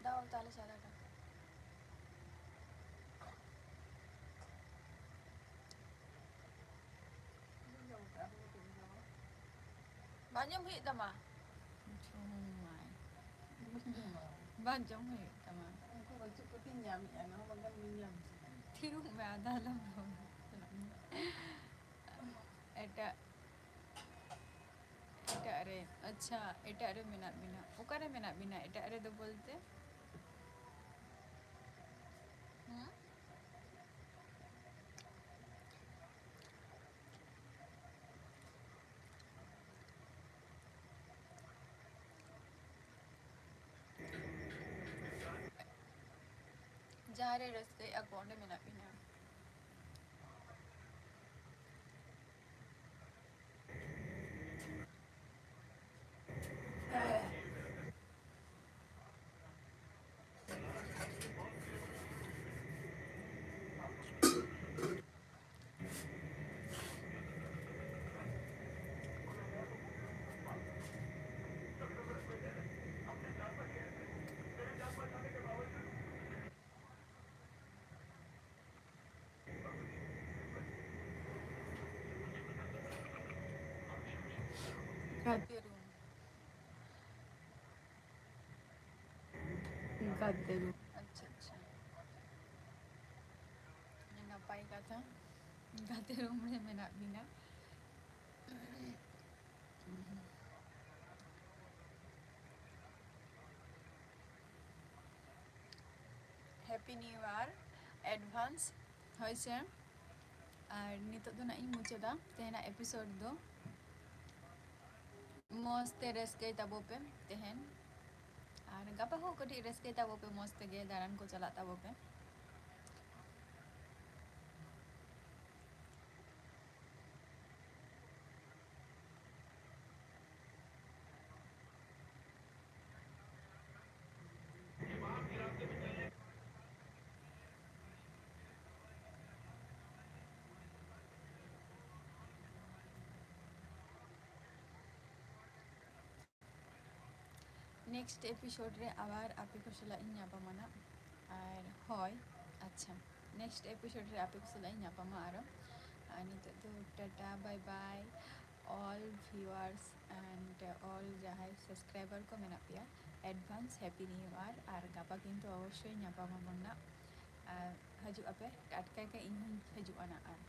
দাও তাহলে সাদাটা। ᱵᱟᱝ ᱡᱚᱢ ᱦᱩᱭᱩᱜ ᱛᱟᱢᱟ? ᱡᱚᱢᱟᱭ᱾ ᱵᱟᱝ ᱡᱚᱢ ᱦᱩᱭᱩᱜ ᱛᱟᱢᱟ᱾ ᱩᱱᱠᱩ ᱵᱟᱹᱪᱩᱜ ᱠᱚᱛᱤᱧ ᱧᱟᱢᱮᱜᱼᱟ, ᱱᱚᱣᱟ ᱵᱟᱝᱠᱷᱟᱱ ᱵᱟᱹᱧ ᱧᱟᱢ ᱠᱮᱭᱟ᱾ ᱛᱷᱤᱨᱚᱜ ᱢᱮ, ᱟᱫᱚ ᱟᱞᱚᱢ ᱨᱚᱲᱟ᱾ ᱮᱴᱟᱜ, ᱮᱴᱟᱜ ᱨᱮ, ᱟᱪᱪᱷᱟ, ᱮᱴᱟᱜ ᱨᱮ ᱢᱮᱱᱟᱜ ᱵᱤᱱᱟ᱾ ᱚᱠᱟᱨᱮ ᱢᱮᱱᱟᱜ ᱵᱤᱱᱟ ᱮᱴᱟᱜ ᱨᱮᱫᱚ ᱵᱚᱞᱛᱮ? ᱦᱩᱸ? ᱡᱟᱦᱟᱸ ᱨᱮ ᱨᱟᱹᱥᱠᱟᱹᱭᱮᱫᱼᱟ ᱠᱚ, ᱚᱸᱰᱮ ᱢᱮᱱᱟᱜ ᱵᱤᱱᱟ᱾ ᱜᱟᱛᱮ ᱨᱩᱢ᱾ ᱜᱟᱛᱮ ᱨᱩᱢ᱾ ᱟᱪᱪᱷᱟ, ᱟᱪᱪᱷᱟ᱾ ᱟᱹᱰᱤ ᱱᱟᱯᱟᱭ ᱠᱟᱛᱷᱟ, ᱜᱟᱛᱮ ᱨᱩᱢ ᱨᱮ ᱢᱮᱱᱟᱜ ᱵᱤᱱᱟ᱾ Happy New Year advance. ᱦᱳᱭ ᱥᱮ, ᱟᱨ ᱱᱤᱛᱚᱜ ᱫᱚ ᱱᱟᱜ ᱤᱧ ᱢᱩᱪᱟᱹᱫᱟ ᱛᱮᱦᱮᱧᱟᱜ episode ᱫᱚ᱾ ᱢᱚᱡᱽ ᱛᱮ ᱨᱟᱹᱥᱠᱟᱹᱭ ᱛᱟᱵᱚ ᱯᱮ ᱛᱮᱦᱮᱧ, ᱟᱨ ᱜᱟᱯᱟ ᱦᱚᱸ ᱠᱟᱹᱴᱤᱡ ᱨᱟᱹᱥᱠᱟᱹᱭ ᱛᱟᱵᱚ ᱯᱮ, ᱢᱚᱡᱽ ᱛᱮᱜᱮ ᱫᱟᱬᱟᱱ ᱠᱚ ᱪᱟᱞᱟᱜ ᱛᱟᱵᱚ ᱯᱮ᱾ Next episode ᱨᱮ ᱟᱵᱟᱨ ᱟᱯᱮ ᱠᱚ ᱥᱟᱞᱟᱜ ᱤᱧ ᱧᱟᱯᱟᱢᱟ ᱱᱟᱜ᱾ ᱟᱨ ᱦᱳᱭ, ᱟᱪᱪᱷᱟ, next episode ᱨᱮ ᱟᱯᱮ ᱠᱚ ᱥᱟᱞᱟᱜ ᱤᱧ ᱧᱟᱯᱟᱢᱟ ᱟᱨᱚ᱾ ᱟᱨ ᱱᱤᱛᱚᱜ ᱫᱚ Tata, bye bye, all viewers and all ᱡᱟᱦᱟᱸᱭ subscriber ᱠᱚ ᱢᱮᱱᱟᱜ ᱯᱮᱭᱟ, advance happy new year᱾ ᱟᱨ ᱜᱟᱯᱟ ᱠᱤᱱᱛᱩ ᱚᱵᱚᱥᱥᱳᱭ ᱧᱟᱯᱟᱢ ᱟᱵᱚᱱ ᱱᱟᱜ᱾ ᱟᱨ ᱦᱤᱡᱩᱜ ᱟᱯᱮ, ᱴᱟᱴᱠᱟ ᱜᱮ ᱤᱧ ᱦᱚᱸᱧ ᱦᱤᱡᱩᱜᱼᱟ ᱱᱟᱜ᱾ ᱟᱨ